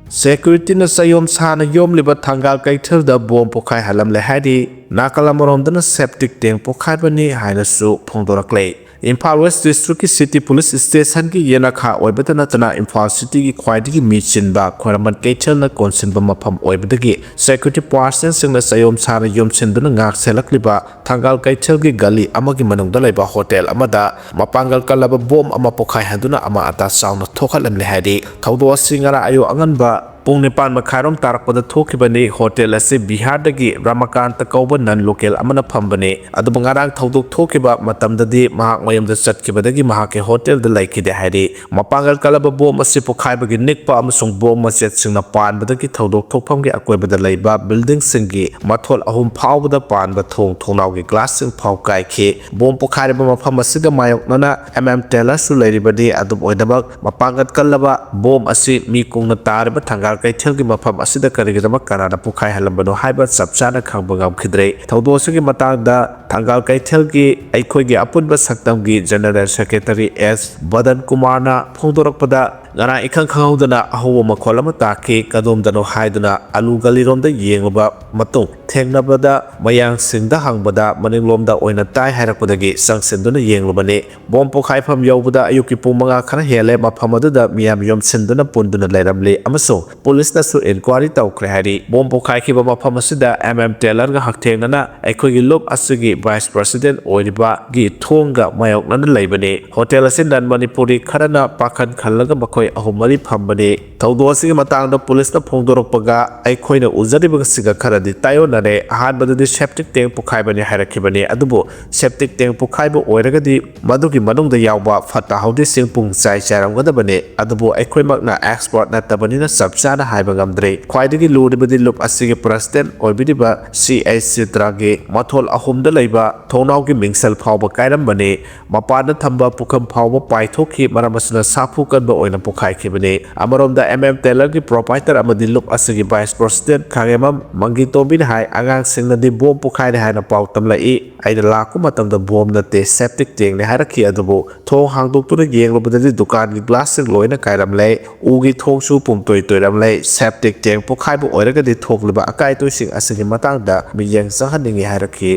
ꯁꯦꯀ꯭ꯌꯨꯔꯤꯇꯤꯅ ꯆꯌꯣꯝ ꯁꯥꯅ ꯌꯣꯝꯂꯤꯕ ꯊꯪꯒꯥꯜ ꯀꯩꯊꯦꯜꯗ ꯕꯣꯝ ꯄꯣꯈꯥꯏꯍꯜꯂꯝꯂꯦ ꯍꯥꯏꯔꯤ꯫ ꯅꯥꯀꯜ ꯑꯃꯔꯣꯝꯗꯅ ꯁꯦꯞꯇꯤꯛ ꯇꯦꯡ ꯄꯣꯈꯥꯏꯕꯅꯤ ꯍꯥꯏꯅꯁꯨ ꯐꯣꯡꯗꯣꯔꯛꯂꯦ꯫ ꯏꯝꯐꯥꯜ ꯋꯦꯁ ꯗꯤꯁꯇ꯭ꯔꯤꯛꯀꯤ ꯁꯤꯇꯤ ꯄꯨꯂꯤꯁ ꯁ꯭ꯇꯦꯁꯟꯒꯤ ꯌꯦꯅꯈꯥ ꯑꯣꯏꯕꯇ ꯅꯠꯇꯅ ꯏꯝꯐꯥꯜ ꯁꯤꯇꯤꯒꯤ ꯈ꯭ꯋꯥꯏꯗꯒꯤ ꯃꯤ ꯆꯤꯟꯕ ꯈ꯭ꯋꯥꯏꯔꯝꯕꯟ ꯀꯩꯊꯦꯜꯅ ꯀꯣꯟꯁꯤꯟꯕ ꯃꯐꯝ ꯑꯣꯏꯕꯗꯒꯤ ꯁꯦꯀ꯭ꯌꯨꯔꯤꯇꯤ ꯄꯥꯔꯁꯅꯦꯜꯁꯤꯡꯅ ꯆꯌꯣꯝ ꯁꯥꯅ ꯌꯣꯝꯁꯤꯟꯗꯨꯅ ꯉꯥꯛ ꯁꯦꯜꯂꯛꯂꯤꯕ ꯊꯪꯒꯥꯜ ꯀꯩꯊꯦꯜꯒꯤ ꯒꯂꯤ ꯑꯃꯒꯤ ꯃꯅꯨꯡꯗ ꯂꯩꯕ ꯍꯣꯇꯦꯜ ꯑꯃꯗ ꯃꯄꯥꯡꯒꯜ ꯀꯜꯂꯕ ꯕꯣꯝ ꯑꯃ ꯄꯣꯈꯥꯏꯍꯟꯗꯨꯅ ꯑꯃ ꯑꯇꯥ ꯆꯥꯎꯅ ꯊꯣꯛꯍꯜꯂꯝꯂꯦ ꯍꯥꯏꯔꯤ꯫ ꯊꯧꯗꯣꯛ ꯑꯁꯤ ꯉꯔꯥꯡ ꯑꯌꯨꯛ ꯑꯉꯟꯕ ꯄꯨꯡ ꯅꯤꯄꯥꯟ ꯃꯈꯥꯏꯔꯣꯝ ꯇꯥꯔꯛꯄꯗ ꯊꯣꯛꯈꯤꯕꯅꯤ꯫ ꯍꯣꯇꯦꯜ ꯑꯁꯤ ꯕꯤꯍꯥꯔꯗꯒꯤ ꯔꯥꯃꯀꯥꯟꯇ ꯀꯧꯕ ꯅꯟ ꯂꯣꯀꯦꯜ ꯑꯃꯅ ꯐꯝꯕꯅꯤ꯫ ꯑꯗꯨꯕꯨ ꯉꯔꯥꯡ ꯊꯧꯗꯣꯛ ꯊꯣꯛꯈꯤꯕ ꯃꯇꯝꯗꯗꯤ ꯃꯍꯥꯛ ꯃꯌꯨꯝꯗ ꯆꯠꯈꯤꯕꯗꯒꯤ ꯃꯍꯥꯛꯀꯤ ꯍꯣꯇꯦꯜꯗ ꯂꯩꯈꯤꯗꯦ ꯍꯥꯏꯔꯤ꯫ ꯃꯄꯥꯡꯒꯜ ꯀꯜꯂꯕ ꯕꯣꯝ ꯑꯁꯤ ꯄꯣꯈꯥꯏꯕꯒꯤ ꯅꯤꯛꯄ ꯑꯃꯁꯨꯡ ꯕꯣꯝ ꯃꯆꯦꯠꯁꯤꯡꯅ ꯄꯥꯟꯕꯗꯒꯤ ꯊꯧꯗꯣꯛ ꯊꯣꯛꯐꯝꯒꯤ ꯑꯀꯣꯏꯕꯗ ꯂꯩꯕ ꯕꯤꯜꯗꯤꯡꯁꯤꯡꯒꯤ ꯃꯊꯣꯜ ꯑꯍꯨꯝ ꯐꯥꯎꯕꯗ ꯄꯥꯟꯕ ꯊꯣꯡ ꯊꯣꯡꯅꯥꯎꯒꯤ ꯒ꯭ꯂꯥꯁꯁꯤꯡ ꯐꯥꯎ ꯀꯥꯏꯈꯤ꯫ ꯕꯣꯝ ꯄꯣꯈꯥꯏꯔꯤꯕ ꯃꯐꯝ ꯑꯁꯤꯗ ꯃꯥꯌꯣꯛꯅꯅ ꯑꯦꯝ ꯑꯦꯝ ꯇꯦꯂꯔꯁꯨ ꯂꯩꯔꯤꯕꯅꯤ꯫ ꯑꯗꯨꯝ ꯑꯣꯏꯅꯃꯛ, ꯃꯄꯥꯡꯒꯜ ꯀꯜꯂꯕ ꯕꯣꯝ ꯑꯁꯤ ꯃꯤ ꯀꯨꯡꯅ ꯇꯥꯔꯤꯕ ꯊꯪꯒꯥꯜ ꯀꯩꯊꯦꯜꯒꯤ ꯃꯐꯝ ꯑꯁꯤꯗ ꯀꯔꯤꯒꯤꯗꯃꯛ ꯀꯅꯥꯅ ꯄꯣꯈꯥꯏꯍꯜꯂꯝꯕꯅꯣ ꯍꯥꯏꯕ ꯆꯞ ꯆꯥꯅ ꯈꯪꯕ ꯉꯝꯈꯤꯗ꯭ꯔꯦ꯫ ꯊꯧꯗꯣꯛ ꯑꯁꯤꯒꯤ ꯃꯇꯥꯡꯗ ꯊꯪꯒꯥꯜ ꯀꯩꯊꯦꯜꯒꯤ ꯑꯩꯈꯣꯏꯒꯤ ꯑꯄꯨꯟꯕ ꯁꯛꯇꯝꯒꯤ ꯖꯦꯅꯔꯦꯜ ꯁꯦꯀ꯭ꯔꯦꯇꯔꯤ ꯑꯦꯁ ꯕꯗꯟ ꯀꯨꯃꯥꯔꯅ ꯐꯣꯡꯗꯣꯔꯛꯄꯗ, ꯉꯔꯥꯡ ꯏꯈꯪ ꯈꯪꯍꯧꯗꯅ ꯑꯍꯧꯕ ꯃꯈꯣꯜ ꯑꯃ ꯇꯥꯈꯤ꯫ ꯀꯗꯣꯝꯗꯅꯣ ꯍꯥꯏꯗꯨꯅ ꯑꯂꯨ ꯒꯂꯤꯔꯣꯝꯗ ꯌꯦꯡꯂꯨꯕ ꯃꯇꯨꯡ, ꯊꯦꯡꯅꯕꯗ ꯃꯌꯥꯡꯁꯤꯡꯗ ꯍꯪꯕꯗ ꯃꯅꯤꯡꯂꯣꯝꯗ ꯑꯣꯏꯅ ꯇꯥꯏ ꯍꯥꯏꯔꯛꯄꯗꯒꯤ ꯆꯪꯁꯤꯟꯗꯨꯅ ꯌꯦꯡꯂꯨꯕꯅꯤ꯫ ꯕꯣꯝ ꯄꯣꯈꯥꯏꯐꯝ ꯌꯧꯕꯗ ꯑꯌꯨꯛꯀꯤ ꯄꯨꯡ ꯃꯉꯥ ꯈꯔ ꯍꯦꯜꯂꯦ꯫ ꯃꯐꯝ ꯑꯗꯨꯗ ꯃꯤꯌꯥꯝ ꯌꯣꯝꯁꯤꯟꯗꯨꯅ ꯄꯨꯟꯗꯨꯅ ꯂꯩꯔꯝꯂꯤ ꯑꯃꯁꯨꯡ ꯄꯨꯂꯤꯁꯅꯁꯨ ꯏꯟꯀ꯭ꯋꯥꯔꯤ ꯇꯧꯈ꯭ꯔꯦ ꯍꯥꯏꯔꯤ꯫ ꯕꯣꯝ ꯄꯣꯈꯥꯏꯈꯤꯕ ꯃꯐꯝ ꯑꯁꯤꯗ ꯑꯦꯝ ꯑꯦꯝ ꯇꯦꯂꯔꯒ ꯍꯛꯊꯦꯡꯅꯅ ꯑꯩꯈꯣꯏꯒꯤ ꯂꯨꯞ ꯑꯁꯤꯒꯤ ꯚꯥꯏꯁ ꯄ꯭ꯔꯁꯤꯗꯦꯟ ꯑꯣꯏꯔꯤꯕꯒꯤ ꯊꯣꯡꯒ ꯃꯥꯌꯣꯛꯅꯅ ꯂꯩꯕꯅꯤ꯫ ꯍꯣꯇꯦꯜ ꯑꯁꯤ ꯅꯟ ꯃꯅꯤꯄꯨꯔꯤ ꯈꯔꯅ ꯄꯥꯈꯟ ꯈꯜꯂꯒ ꯃꯈꯣꯏ ꯑꯍꯨꯝ ꯃꯔꯤ ꯐꯝꯕꯅꯤ꯫ ꯊꯧꯗꯣꯛ ꯑꯁꯤꯒꯤ ꯃꯇꯥꯡꯗ ꯄꯨꯂꯤꯁꯅ ꯐꯣꯡꯗꯣꯔꯛꯄꯒ ꯑꯩꯈꯣꯏꯅ ꯎꯖꯔꯤꯕꯁꯤꯒ ꯈꯔꯗꯤ ꯇꯥꯏꯑꯣꯟꯅꯔꯦ꯫ ꯑꯍꯥꯟꯕꯗꯗꯤ ꯁꯦꯞꯇꯤꯛ ꯇꯦꯡ ꯄꯣꯈꯥꯏꯕꯅꯤ ꯍꯥꯏꯔꯛꯈꯤꯕꯅꯤ, ꯑꯗꯨꯕꯨ ꯁꯦꯞꯇꯤꯛ ꯇꯦꯡ ꯄꯣꯈꯥꯏꯕ ꯑꯣꯏꯔꯒꯗꯤ ꯃꯗꯨꯒꯤ ꯃꯅꯨꯡꯗ ꯌꯥꯎꯕ ꯐꯠꯇ ꯍꯥꯎꯗꯤꯁꯤꯡ ꯄꯨꯡ ꯆꯥꯏ ꯆꯥꯏꯔꯝꯒꯗꯕꯅꯤ꯫ ꯑꯗꯨꯕꯨ ꯑꯩꯈꯣꯏꯃꯛꯅ ꯑꯦꯛꯁꯄꯔꯠ ꯅꯠꯇꯕꯅꯤꯅ ꯆꯞ ꯆꯥꯅ ꯍꯥꯏꯕ ꯉꯝꯗ꯭ꯔꯤ꯫ ꯈ꯭ꯋꯥꯏꯗꯒꯤ ꯂꯨꯔꯤꯕꯗꯤ ꯂꯨꯞ ꯑꯁꯤꯒꯤ ꯄ꯭ꯔꯁꯤꯗꯦꯟ ꯑꯣꯏꯕꯤꯔꯤꯕ ꯁꯤ ꯑꯩꯆ ꯆꯤꯇ꯭ꯔꯥꯒꯤ ꯃꯊꯣꯜ ꯑꯍꯨꯝꯗ ꯂꯩꯕ ꯊꯣꯡꯅꯥꯎꯒꯤ ꯃꯤꯡꯁꯦꯜ ꯐꯥꯎꯕ ꯀꯥꯏꯔꯝꯕꯅꯤ꯫ ꯃꯄꯥꯟꯗ ꯊꯝꯕ ꯄꯨꯈꯝ ꯐꯥꯎꯕ ꯄꯥꯏꯊꯣꯛꯈꯤ꯫ ꯃꯔꯝ ꯑꯁꯤꯅ ꯁꯥꯐꯨ ꯀꯟꯕ ꯑꯣꯏꯅ ꯄꯣꯈꯥꯏꯈꯤꯕꯅꯤ꯫ ꯑꯃꯔꯣꯝꯗ ꯑꯦꯝ ꯑꯦꯝ ꯇꯦꯂꯔꯒꯤ ꯄ꯭ꯔꯣꯄꯥꯏꯇꯔ ꯑꯃꯗꯤ ꯂꯨꯞ ꯑꯁꯤꯒꯤ ꯚꯥꯏꯁ ꯄ꯭ꯔꯁꯤꯗꯦꯟ ꯈꯥꯉꯦꯝꯕꯝ ꯃꯪꯒꯤꯇꯣꯝꯕꯤꯅ ꯍꯥꯏ, ꯑꯉꯥꯡꯁꯤꯡꯅꯗꯤ ꯕꯣꯝ ꯄꯣꯈꯥꯏꯔꯦ ꯍꯥꯏꯅ ꯄꯥꯎ ꯇꯝꯂꯛꯏ꯫ ꯑꯩꯅ ꯂꯥꯛꯄ ꯃꯇꯝꯗ ꯕꯣꯝ ꯅꯠꯇꯦ, ꯁꯦꯞꯇꯤꯛ ꯇꯦꯡꯅꯦ ꯍꯥꯏꯔꯛꯈꯤ꯫ ꯑꯗꯨꯕꯨ ꯊꯣꯡ ꯍꯥꯡꯗꯣꯛꯇꯨꯅ ꯌꯦꯡꯂꯨꯕꯗꯗꯤ ꯗꯨꯀꯥꯟꯒꯤ ꯒ꯭ꯂꯥꯁꯁꯤꯡ ꯂꯣꯏꯅ ꯀꯥꯏꯔꯝꯂꯦ꯫ ꯎꯒꯤ ꯊꯣꯡꯁꯨ ꯄꯨꯝꯇꯣꯏ ꯇꯣꯏꯔꯝꯂꯦ꯫ ꯁꯦꯞꯇꯤꯛ ꯇꯦꯡ ꯄꯣꯈꯥꯏꯕ ꯑꯣꯏꯔꯒꯗꯤ ꯊꯣꯛꯂꯤꯕ ꯑꯀꯥꯏ ꯑꯇꯣꯏꯁꯤꯡ ꯑꯁꯤꯒꯤ ꯃꯇꯥꯡꯗ ꯃꯤꯠꯌꯦꯡ ꯆꯪꯍꯟꯅꯤꯡꯏ ꯍꯥꯏꯔꯛꯈꯤ꯫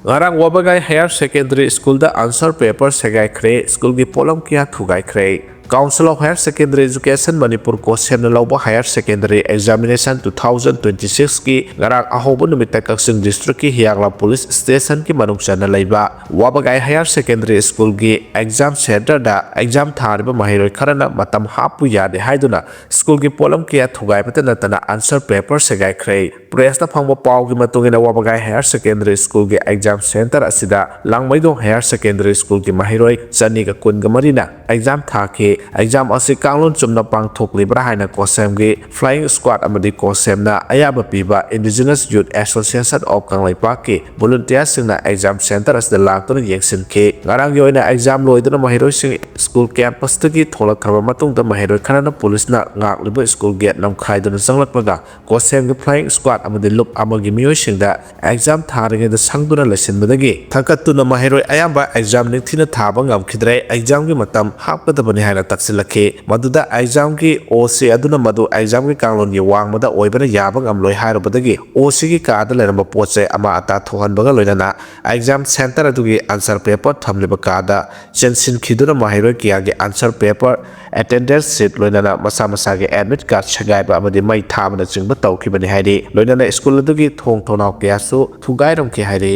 ꯉꯔꯥꯡ ꯋꯥꯕꯒꯥꯏ ꯍꯥꯌꯔ ꯁꯦꯀꯦꯟꯗꯔꯤ ꯁ꯭ꯀꯨꯜꯗ ꯑꯟꯁꯔ ꯄꯦꯄꯔ ꯁꯦꯒꯥꯏꯈ꯭ꯔꯦ꯫ ꯁ꯭ꯀꯨꯜꯒꯤ ꯄꯣꯠꯂꯝ ꯀꯌꯥ ꯊꯨꯒꯥꯏꯈ꯭ꯔꯦ꯫ Council of Higher Secondary Education Manipur ꯀꯣꯁꯦꯝꯅ ꯂꯧꯕ higher secondary examination two thousand twenty ꯁꯤꯛꯁꯀꯤ ꯉꯔꯥꯡ ꯑꯍꯧꯕ ꯅꯨꯃꯤꯠꯇ ꯀꯛꯆꯤꯡ ꯗꯤꯁꯇ꯭ꯔꯤꯛꯀꯤ ꯍꯤꯌꯥꯡꯂꯥ ꯄꯨꯂꯤꯁ ꯁ꯭ꯇꯦꯁꯟꯒꯤ ꯃꯅꯨꯡ ꯆꯟꯅ ꯂꯩꯕ ꯋꯥꯕꯒꯥꯏ ꯍꯥꯌꯔ ꯁꯦꯀꯦꯟꯗꯔꯤ ꯁ꯭ꯀꯨꯜꯒꯤ ꯑꯦꯛꯖꯥꯝ ꯁꯦꯟꯇꯔꯗ ꯑꯦꯛꯖꯥꯝ ꯊꯥꯔꯤꯕ ꯃꯍꯩꯔꯣꯏ ꯈꯔꯅ ꯃꯇꯝ ꯍꯥꯞꯄꯨ ꯌꯥꯗꯦ ꯍꯥꯏꯗꯨꯅ ꯁ꯭ꯀꯨꯜꯒꯤ ꯄꯣꯠꯂꯝ ꯀꯌꯥ ꯊꯨꯒꯥꯏꯕꯇ ꯅꯠꯇꯅ ꯑꯟꯁꯔ ꯄꯦꯄꯔ ꯁꯦꯒꯥꯏꯈ꯭ꯔꯦ꯫ ꯄ꯭ꯔꯦꯁꯇ ꯐꯪꯕ ꯄꯥꯎꯒꯤ ꯃꯇꯨꯡ ꯏꯟꯅ, ꯋꯥꯕꯒꯥꯏ ꯍꯥꯌꯔ ꯁꯦꯀꯦꯟꯗꯔꯤ ꯁ꯭ꯀꯨꯜꯒꯤ ꯑꯦꯛꯖꯥꯝ ꯁꯦꯟꯇꯔ ꯑꯁꯤꯗ ꯂꯥꯡꯃꯩꯗꯣꯡ ꯍꯥꯌꯔ ꯁꯦꯀꯦꯟꯗꯔꯤ ꯁ꯭ꯀꯨꯜꯒꯤ ꯃꯍꯩꯔꯣꯏ ꯆꯅꯤꯒ ꯀꯨꯟꯒ ꯃꯔꯤꯅ ꯑꯦꯛꯖꯥꯝ ꯊꯥꯈꯤ꯫ ꯑꯦꯛꯖꯥꯝ ꯑꯁꯤ ꯀꯥꯡꯂꯣꯟ ꯆꯨꯝꯅ ꯄꯥꯡꯊꯣꯛꯂꯤꯕ꯭ꯔꯥ ꯍꯥꯏꯅ ꯀꯣꯁꯦꯝꯒꯤ Flying Squad ꯑꯃꯗꯤ ꯀꯣꯁꯦꯝꯅ ꯑꯌꯥꯕ ꯄꯤꯕ Indigenous Youth Association of ꯀꯪꯂꯩꯄꯥꯛꯀꯤ ꯚꯣꯂꯨꯟꯇꯤꯌꯥꯔꯁꯤꯡꯅ ꯑꯦꯛꯖꯥꯝ ꯁꯦꯟꯇꯔ ꯑꯁꯤꯗ ꯂꯥꯛꯇꯨꯅ ꯌꯦꯡꯁꯤꯟꯈꯤ꯫ ꯉꯔꯥꯡꯒꯤ ꯑꯣꯏꯅ ꯑꯦꯛꯖꯥꯝ ꯂꯣꯏꯗꯨꯅ ꯃꯍꯩꯔꯣꯏꯁꯤꯡ ꯁ꯭ꯀꯨꯜ ꯀꯦꯝꯄꯁꯇꯒꯤ ꯊꯣꯛꯂꯛꯈ꯭ꯔꯕ ꯃꯇꯨꯡꯗ, ꯃꯍꯩꯔꯣꯏ ꯈꯔꯅ ꯄꯨꯂꯤꯁꯅ ꯉꯥꯛꯂꯤꯕ ꯁ꯭ꯀꯨꯜ ꯒꯦꯠ ꯅꯝꯈꯥꯏꯗꯨꯅ ꯆꯪꯂꯛꯄꯒ, ꯀꯣꯁꯦꯝꯒꯤ Flying Squad ꯑꯃꯗꯤ ꯂꯨꯞ ꯑꯃꯒꯤ ꯃꯤꯑꯣꯏꯁꯤꯡꯗ ꯑꯦꯛꯖꯥꯝ ꯊꯥꯔꯤꯉꯩꯗ ꯁꯪꯗꯨꯅ ꯂꯩꯁꯤꯟꯕꯗꯒꯤ ꯊꯛꯀꯠꯇꯨꯅ ꯃꯍꯩꯔꯣꯏ ꯑꯌꯥꯝꯕ ꯑꯦꯛꯖꯥꯝ ꯅꯤꯡꯊꯤꯅ ꯊꯥꯕ ꯉꯝꯈꯤꯗ꯭ꯔꯦ꯫ ꯑꯦꯛꯖꯥꯝꯒꯤ ꯃꯇꯝ ꯍꯥꯞꯀꯗꯕꯅꯤ ꯍꯥꯏꯅ ꯇꯛꯁꯤꯜꯂꯛꯈꯤ꯫ ꯃꯗꯨꯗ ꯑꯦꯛꯖꯥꯝꯒꯤ ꯑꯣ ꯁꯤ ꯑꯗꯨꯅ ꯃꯗꯨ ꯑꯦꯛꯖꯥꯝꯒꯤ ꯀꯥꯡꯂꯣꯟꯒꯤ ꯋꯥꯡꯃꯗ ꯑꯣꯏꯕꯅ ꯌꯥꯕ ꯉꯝꯂꯣꯏ ꯍꯥꯏꯔꯨꯕꯗꯒꯤ ꯑꯣ ꯁꯤꯒꯤ ꯀꯥꯗ ꯂꯩꯔꯝꯕ ꯄꯣꯠ ꯆꯩ ꯑꯃ ꯑꯇꯥ ꯊꯣꯛꯍꯟꯕꯒ ꯂꯣꯏꯅꯅ ꯑꯦꯛꯖꯥꯝ ꯁꯦꯟꯇꯔ ꯑꯗꯨꯒꯤ ꯑꯟꯁꯔ ꯄꯦꯄꯔ ꯊꯝꯂꯤꯕ ꯀꯥꯗ ꯆꯦꯟꯁꯤꯟꯈꯤꯗꯨꯅ ꯃꯍꯩꯔꯣꯏ ꯀꯌꯥꯒꯤ ꯑꯟꯁꯔ ꯄꯦꯄꯔ, ꯑꯦꯇꯦꯟꯗꯦꯟꯁ ꯁꯤꯠ ꯂꯣꯏꯅꯅ ꯃꯁꯥ ꯃꯁꯥꯒꯤ ꯑꯦꯗꯃꯤꯠ ꯀꯥꯔꯗ ꯁꯦꯒꯥꯏꯕ ꯑꯃꯗꯤ ꯃꯩ ꯊꯥꯕꯅꯆꯤꯡꯕ ꯇꯧꯈꯤꯕꯅꯤ ꯍꯥꯏꯔꯤ꯫ ꯂꯣꯏꯅꯅ ꯁ꯭ꯀꯨꯜ ꯑꯗꯨꯒꯤ ꯊꯣꯡ ꯊꯣꯡꯅꯥꯎ ꯀꯌꯥꯁꯨ ꯊꯨꯒꯥꯏꯔꯝꯈꯤ ꯍꯥꯏꯔꯤ꯫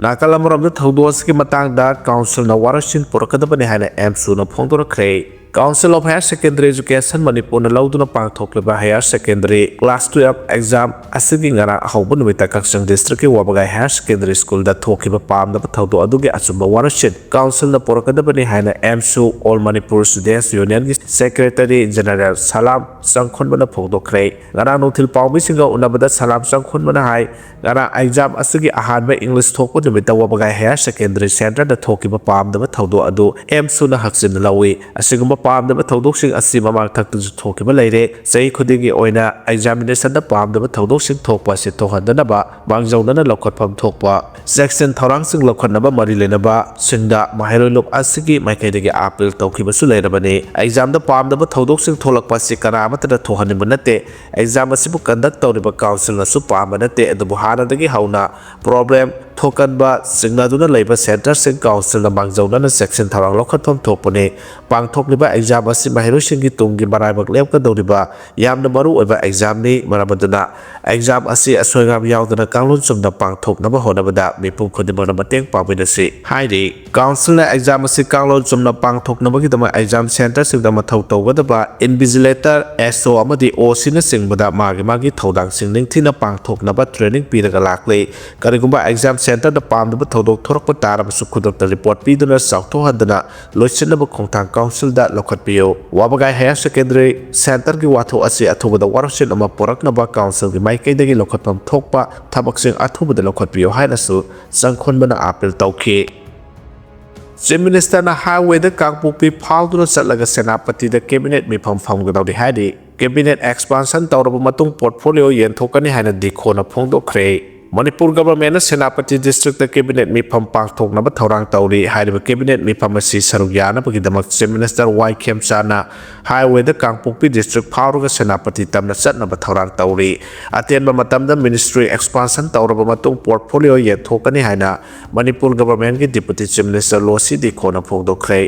ꯅꯥꯀꯜ ꯑꯃꯔꯣꯝꯗ ꯊꯧꯗꯣꯛ ꯑꯁꯤꯒꯤ ꯃꯇꯥꯡꯗ ꯀꯥꯎꯟꯁꯤꯜꯅ ꯋꯥꯔꯣꯏꯁꯤꯟ ꯄꯨꯔꯛꯀꯗꯕꯅꯤ ꯍꯥꯏꯅ ꯑꯦꯝꯁꯨꯅ ꯐꯣꯡꯗꯣꯔꯛꯈ꯭ꯔꯦ꯫ Council of Higher Secondary Education ꯃꯅꯤꯄꯨꯔꯅ ꯂꯧꯗꯨꯅ ꯄꯥꯡꯊꯣꯛꯂꯤꯕ higher secondary class twelve exam ꯑꯁꯤꯒꯤ ꯉꯔꯥꯡ ꯑꯍꯧꯕ ꯅꯨꯃꯤꯠꯇ ꯀꯛꯆꯤꯡ district ꯀꯤ ꯋꯥꯕꯒꯥꯏ higher secondary school ꯗ ꯊꯣꯛꯈꯤꯕ ꯄꯥꯝꯗꯕ ꯊꯧꯗꯣꯛ ꯑꯗꯨꯒꯤ ꯑꯆꯨꯝꯕ ꯋꯥꯔꯣꯏꯁꯤꯟ ꯀꯥꯎꯟꯁꯤꯜꯅ ꯄꯨꯔꯛꯀꯗꯕꯅꯤ ꯍꯥꯏꯅ ꯑꯦꯝꯁꯨ, All Manipur Students Union ꯒꯤ secretary general ꯁꯂꯥꯝ ꯆꯪꯈꯨꯟꯕꯅ ꯐꯣꯡꯗꯣꯛꯈ꯭ꯔꯦ꯫ ꯉꯔꯥꯡ ꯅꯨꯡꯊꯤꯜ ꯄꯥꯎꯃꯤꯁꯤꯡꯒ ꯎꯅꯕꯗ ꯁꯂꯥꯝ ꯆꯪꯈꯨꯟꯕꯅ ꯍꯥꯏ, ꯉꯔꯥꯡ exam ꯑꯁꯤꯒꯤ ꯑꯍꯥꯟꯕ English ꯊꯣꯛꯄ ꯅꯨꯃꯤꯠꯇ ꯋꯥꯕꯒꯥꯏ higher secondary center ꯗ ꯊꯣꯛꯈꯤꯕ ꯄꯥꯝꯗꯕ ꯊꯧꯗꯣꯛ ꯑꯗꯨ ꯑꯦꯝꯁꯨꯅ ꯍꯛꯆꯤꯟꯅ ꯂꯧꯏ꯫ ꯑꯁꯤꯒꯨꯝꯕ ꯄꯥꯝꯗꯕ ꯊꯧꯗꯣꯛꯁꯤꯡ ꯑꯁꯤ ꯃꯃꯥꯡ ꯊꯛꯇꯁꯨ ꯊꯣꯛꯈꯤꯕ ꯂꯩꯔꯦ꯫ ꯆꯍꯤ ꯈꯨꯗꯤꯡꯒꯤ ꯑꯣꯏꯅ examination ꯗ ꯄꯥꯝꯗꯕ ꯊꯧꯗꯣꯛꯁꯤꯡ ꯊꯣꯛꯄ ꯑꯁꯤ ꯊꯣꯛꯍꯟꯗꯅꯕ ꯃꯥꯡꯖꯧꯅꯅ ꯂꯧꯈꯠꯐꯝ ꯊꯣꯛꯄ ꯆꯦꯛꯁꯤꯟ ꯊꯧꯔꯥꯡꯁꯤꯡ ꯂꯧꯈꯠꯅꯕ ꯃꯔꯤ ꯂꯩꯅꯕꯁꯤꯡꯗ ꯃꯍꯩꯔꯣꯏ ꯂꯨꯞ ꯑꯁꯤꯒꯤ ꯃꯥꯏꯀꯩꯗꯒꯤ appeal ꯇꯧꯈꯤꯕꯁꯨ ꯂꯩꯔꯕꯅꯤ꯫ Exam ꯗ ꯄꯥꯝꯗꯕ ꯊꯧꯗꯣꯛꯁꯤꯡ ꯊꯣꯛꯂꯛꯄ ꯑꯁꯤ ꯀꯅꯥ ꯑꯃꯠꯇꯅ ꯊꯣꯛꯍꯟꯅꯤꯡꯕ ꯅꯠꯇꯦ꯫ Exam ꯑꯁꯤꯕꯨ conduct ꯇꯧꯔꯤꯕ ꯀꯥꯎꯟꯁꯤꯜꯅꯁꯨ ꯄꯥꯝꯕ ꯅꯠꯇꯦ, ꯑꯗꯨꯕꯨ ꯍꯥꯟꯅꯗꯒꯤ ꯍꯧꯅ problem ꯊꯣꯛꯀꯟꯕ ꯆꯤꯡꯅꯗꯨꯅ ꯂꯩꯕ centre ꯁꯤꯡ ꯀꯥꯎꯟꯁꯤꯜꯅ ꯃꯥꯡꯖꯧꯅꯅ ꯆꯦꯛꯁꯤꯟ ꯊꯧꯔꯥꯡ ꯂꯧꯈꯠꯐꯝ ꯊꯣꯛꯄꯅꯤ꯫ ꯄꯥꯡꯊꯣꯛꯂꯤꯕ exam ꯑꯁꯤ ꯃꯍꯩꯔꯣꯏꯁꯤꯡꯒꯤ ꯇꯨꯡꯒꯤ ꯃꯔꯥꯏꯕꯛ ꯂꯦꯞꯀꯗꯧꯔꯤꯕ ꯌꯥꯝꯅ ꯃꯔꯨ ꯑꯣꯏꯕ exam ꯅꯤ꯫ ꯃꯔꯝ ꯑꯗꯨꯅ exam ꯑꯁꯤ ꯑꯁꯣꯏ ꯑꯉꯥꯝ ꯌꯥꯎꯗꯅ ꯀꯥꯡꯂꯣꯟ ꯆꯨꯝꯅ ꯄꯥꯡꯊꯣꯛꯅꯕ ꯍꯣꯠꯅꯕꯗ ꯃꯤꯄꯨꯝ ꯈꯨꯗꯤꯡꯃꯛꯅ ꯃꯇꯦꯡ ꯄꯥꯡꯃꯤꯟꯅꯁꯤ ꯍꯥꯏꯔꯤ꯫ ꯀꯥꯎꯟꯁꯤꯜꯅ exam ꯑꯁꯤ ꯀꯥꯡꯂꯣꯟ ꯆꯨꯝꯅ ꯄꯥꯡꯊꯣꯛꯅꯕꯒꯤꯗꯃꯛ exam centre ꯁꯤꯡꯗ ꯃꯊꯧ ꯇꯧꯒꯗꯕ invigilator, S O ꯑꯃꯗꯤ O C ꯅꯆꯤꯡꯕꯗ ꯃꯥꯒꯤ ꯃꯥꯒꯤ ꯊꯧꯗꯥꯡꯁꯤꯡ ꯅꯤꯡꯊꯤꯅ ꯄꯥꯡꯊꯣꯛꯅꯕ training ꯄꯤꯔꯒ ꯂꯥꯛꯂꯤ꯫ ꯀꯔꯤꯒꯨꯝꯕ exam centre ꯗ ꯄꯥꯝꯗꯕ ꯊꯧꯗꯣꯛ ꯊꯣꯔꯛꯄ ꯇꯥꯔꯕꯁꯨ ꯈꯨꯗꯛꯇ report ꯄꯤꯗꯨꯅ ꯆꯥꯎꯊꯣꯛꯍꯟꯗꯅ ꯂꯣꯏꯁꯤꯟꯅꯕ ꯈꯣꯡꯊꯥꯡ ꯀꯥꯎꯟꯁꯤꯜꯗ ꯂꯧꯈꯠꯄꯤꯌꯨ꯫ ꯋꯥꯕꯒꯥꯏ higher secondary centre ꯒꯤ ꯋꯥꯊꯣꯛ ꯑꯁꯤ ꯑꯊꯨꯕꯗ ꯋꯥꯔꯣꯏꯁꯤꯟ ꯑꯃ ꯄꯨꯔꯛꯅꯕ ꯀꯥꯎꯟꯁꯤꯜꯒꯤ ꯃꯥꯏꯀꯩꯗꯒꯤ ꯂꯧꯈꯠꯐꯝ ꯊꯣꯛꯄ ꯊꯕꯛꯁꯤꯡ ꯑꯊꯨꯕꯗ ꯂꯧꯈꯠꯄꯤꯌꯨ ꯍꯥꯏꯅꯁꯨ ꯆꯪꯈꯣꯟꯕꯅ appeal ꯇꯧꯈꯤ꯫ Chief Minister ꯅ highway ꯗ ꯀꯥꯡꯄꯣꯛꯄꯤ ꯐꯥꯎꯗꯨꯅ ꯆꯠꯂꯒ ꯁꯦꯅꯥꯄꯇꯤꯗ cabinet ꯃꯤꯐꯝ ꯐꯝꯒꯗꯧꯔꯤ ꯍꯥꯏꯔꯤ꯫ Cabinet expansion ꯇꯧꯔꯕ ꯃꯇꯨꯡ portfolio ꯌꯦꯟꯊꯣꯛꯀꯅꯤ ꯍꯥꯏꯅ ꯗꯤꯈꯣꯅ ꯐꯣꯡꯗꯣꯛꯈ꯭ꯔꯦ꯫ ꯃꯅꯤꯄꯨꯔ ꯒꯚꯔꯟꯃꯦꯟꯠꯅ ꯁꯦꯅꯥꯄꯇꯤ ꯗꯤꯁꯇ꯭ꯔꯤꯛꯇ ꯀꯦꯕꯤꯅꯦꯠ ꯃꯤꯐꯝ ꯄꯥꯡꯊꯣꯛꯅꯕ ꯊꯧꯔꯥꯡ ꯇꯧꯔꯤ꯫ ꯍꯥꯏꯔꯤꯕ ꯀꯦꯕꯤꯅꯦꯠ ꯃꯤꯐꯝ ꯑꯁꯤ ꯁꯔꯨꯛ ꯌꯥꯅꯕꯒꯤꯗꯃꯛ ꯆꯤꯐ ꯃꯤꯅꯤꯁꯇꯔ ꯋꯥꯏ ꯈꯦꯝꯆꯥꯅ ꯍꯥꯏꯋꯦꯗ ꯀꯥꯡꯄꯣꯛꯄꯤ ꯗꯤꯁꯇ꯭ꯔꯤꯛ ꯐꯥꯎꯔꯒ ꯁꯦꯅꯥꯄꯇꯤ ꯇꯝꯅ ꯆꯠꯅꯕ ꯊꯧꯔꯥꯡ ꯇꯧꯔꯤ꯫ ꯑꯇꯦꯟꯕ ꯃꯇꯝꯗ ꯃꯤꯅꯤꯁꯇ꯭ꯔꯤ ꯑꯦꯛꯁꯄꯥꯟꯁꯟ ꯇꯧꯔꯕ ꯃꯇꯨꯡ ꯄꯣꯔꯠꯐꯣꯂꯤꯑꯣ ꯌꯦꯟꯊꯣꯛꯀꯅꯤ ꯍꯥꯏꯅ ꯃꯅꯤꯄꯨꯔ ꯒꯚꯔꯟꯃꯦꯟꯠꯀꯤ ꯗꯤꯄꯨꯇꯤ ꯆꯤꯐ ꯃꯤꯅꯤꯁꯇꯔ ꯂꯣꯁꯤ ꯗꯤꯈꯣꯅ ꯐꯣꯡꯗꯣꯛꯈ꯭ꯔꯦ꯫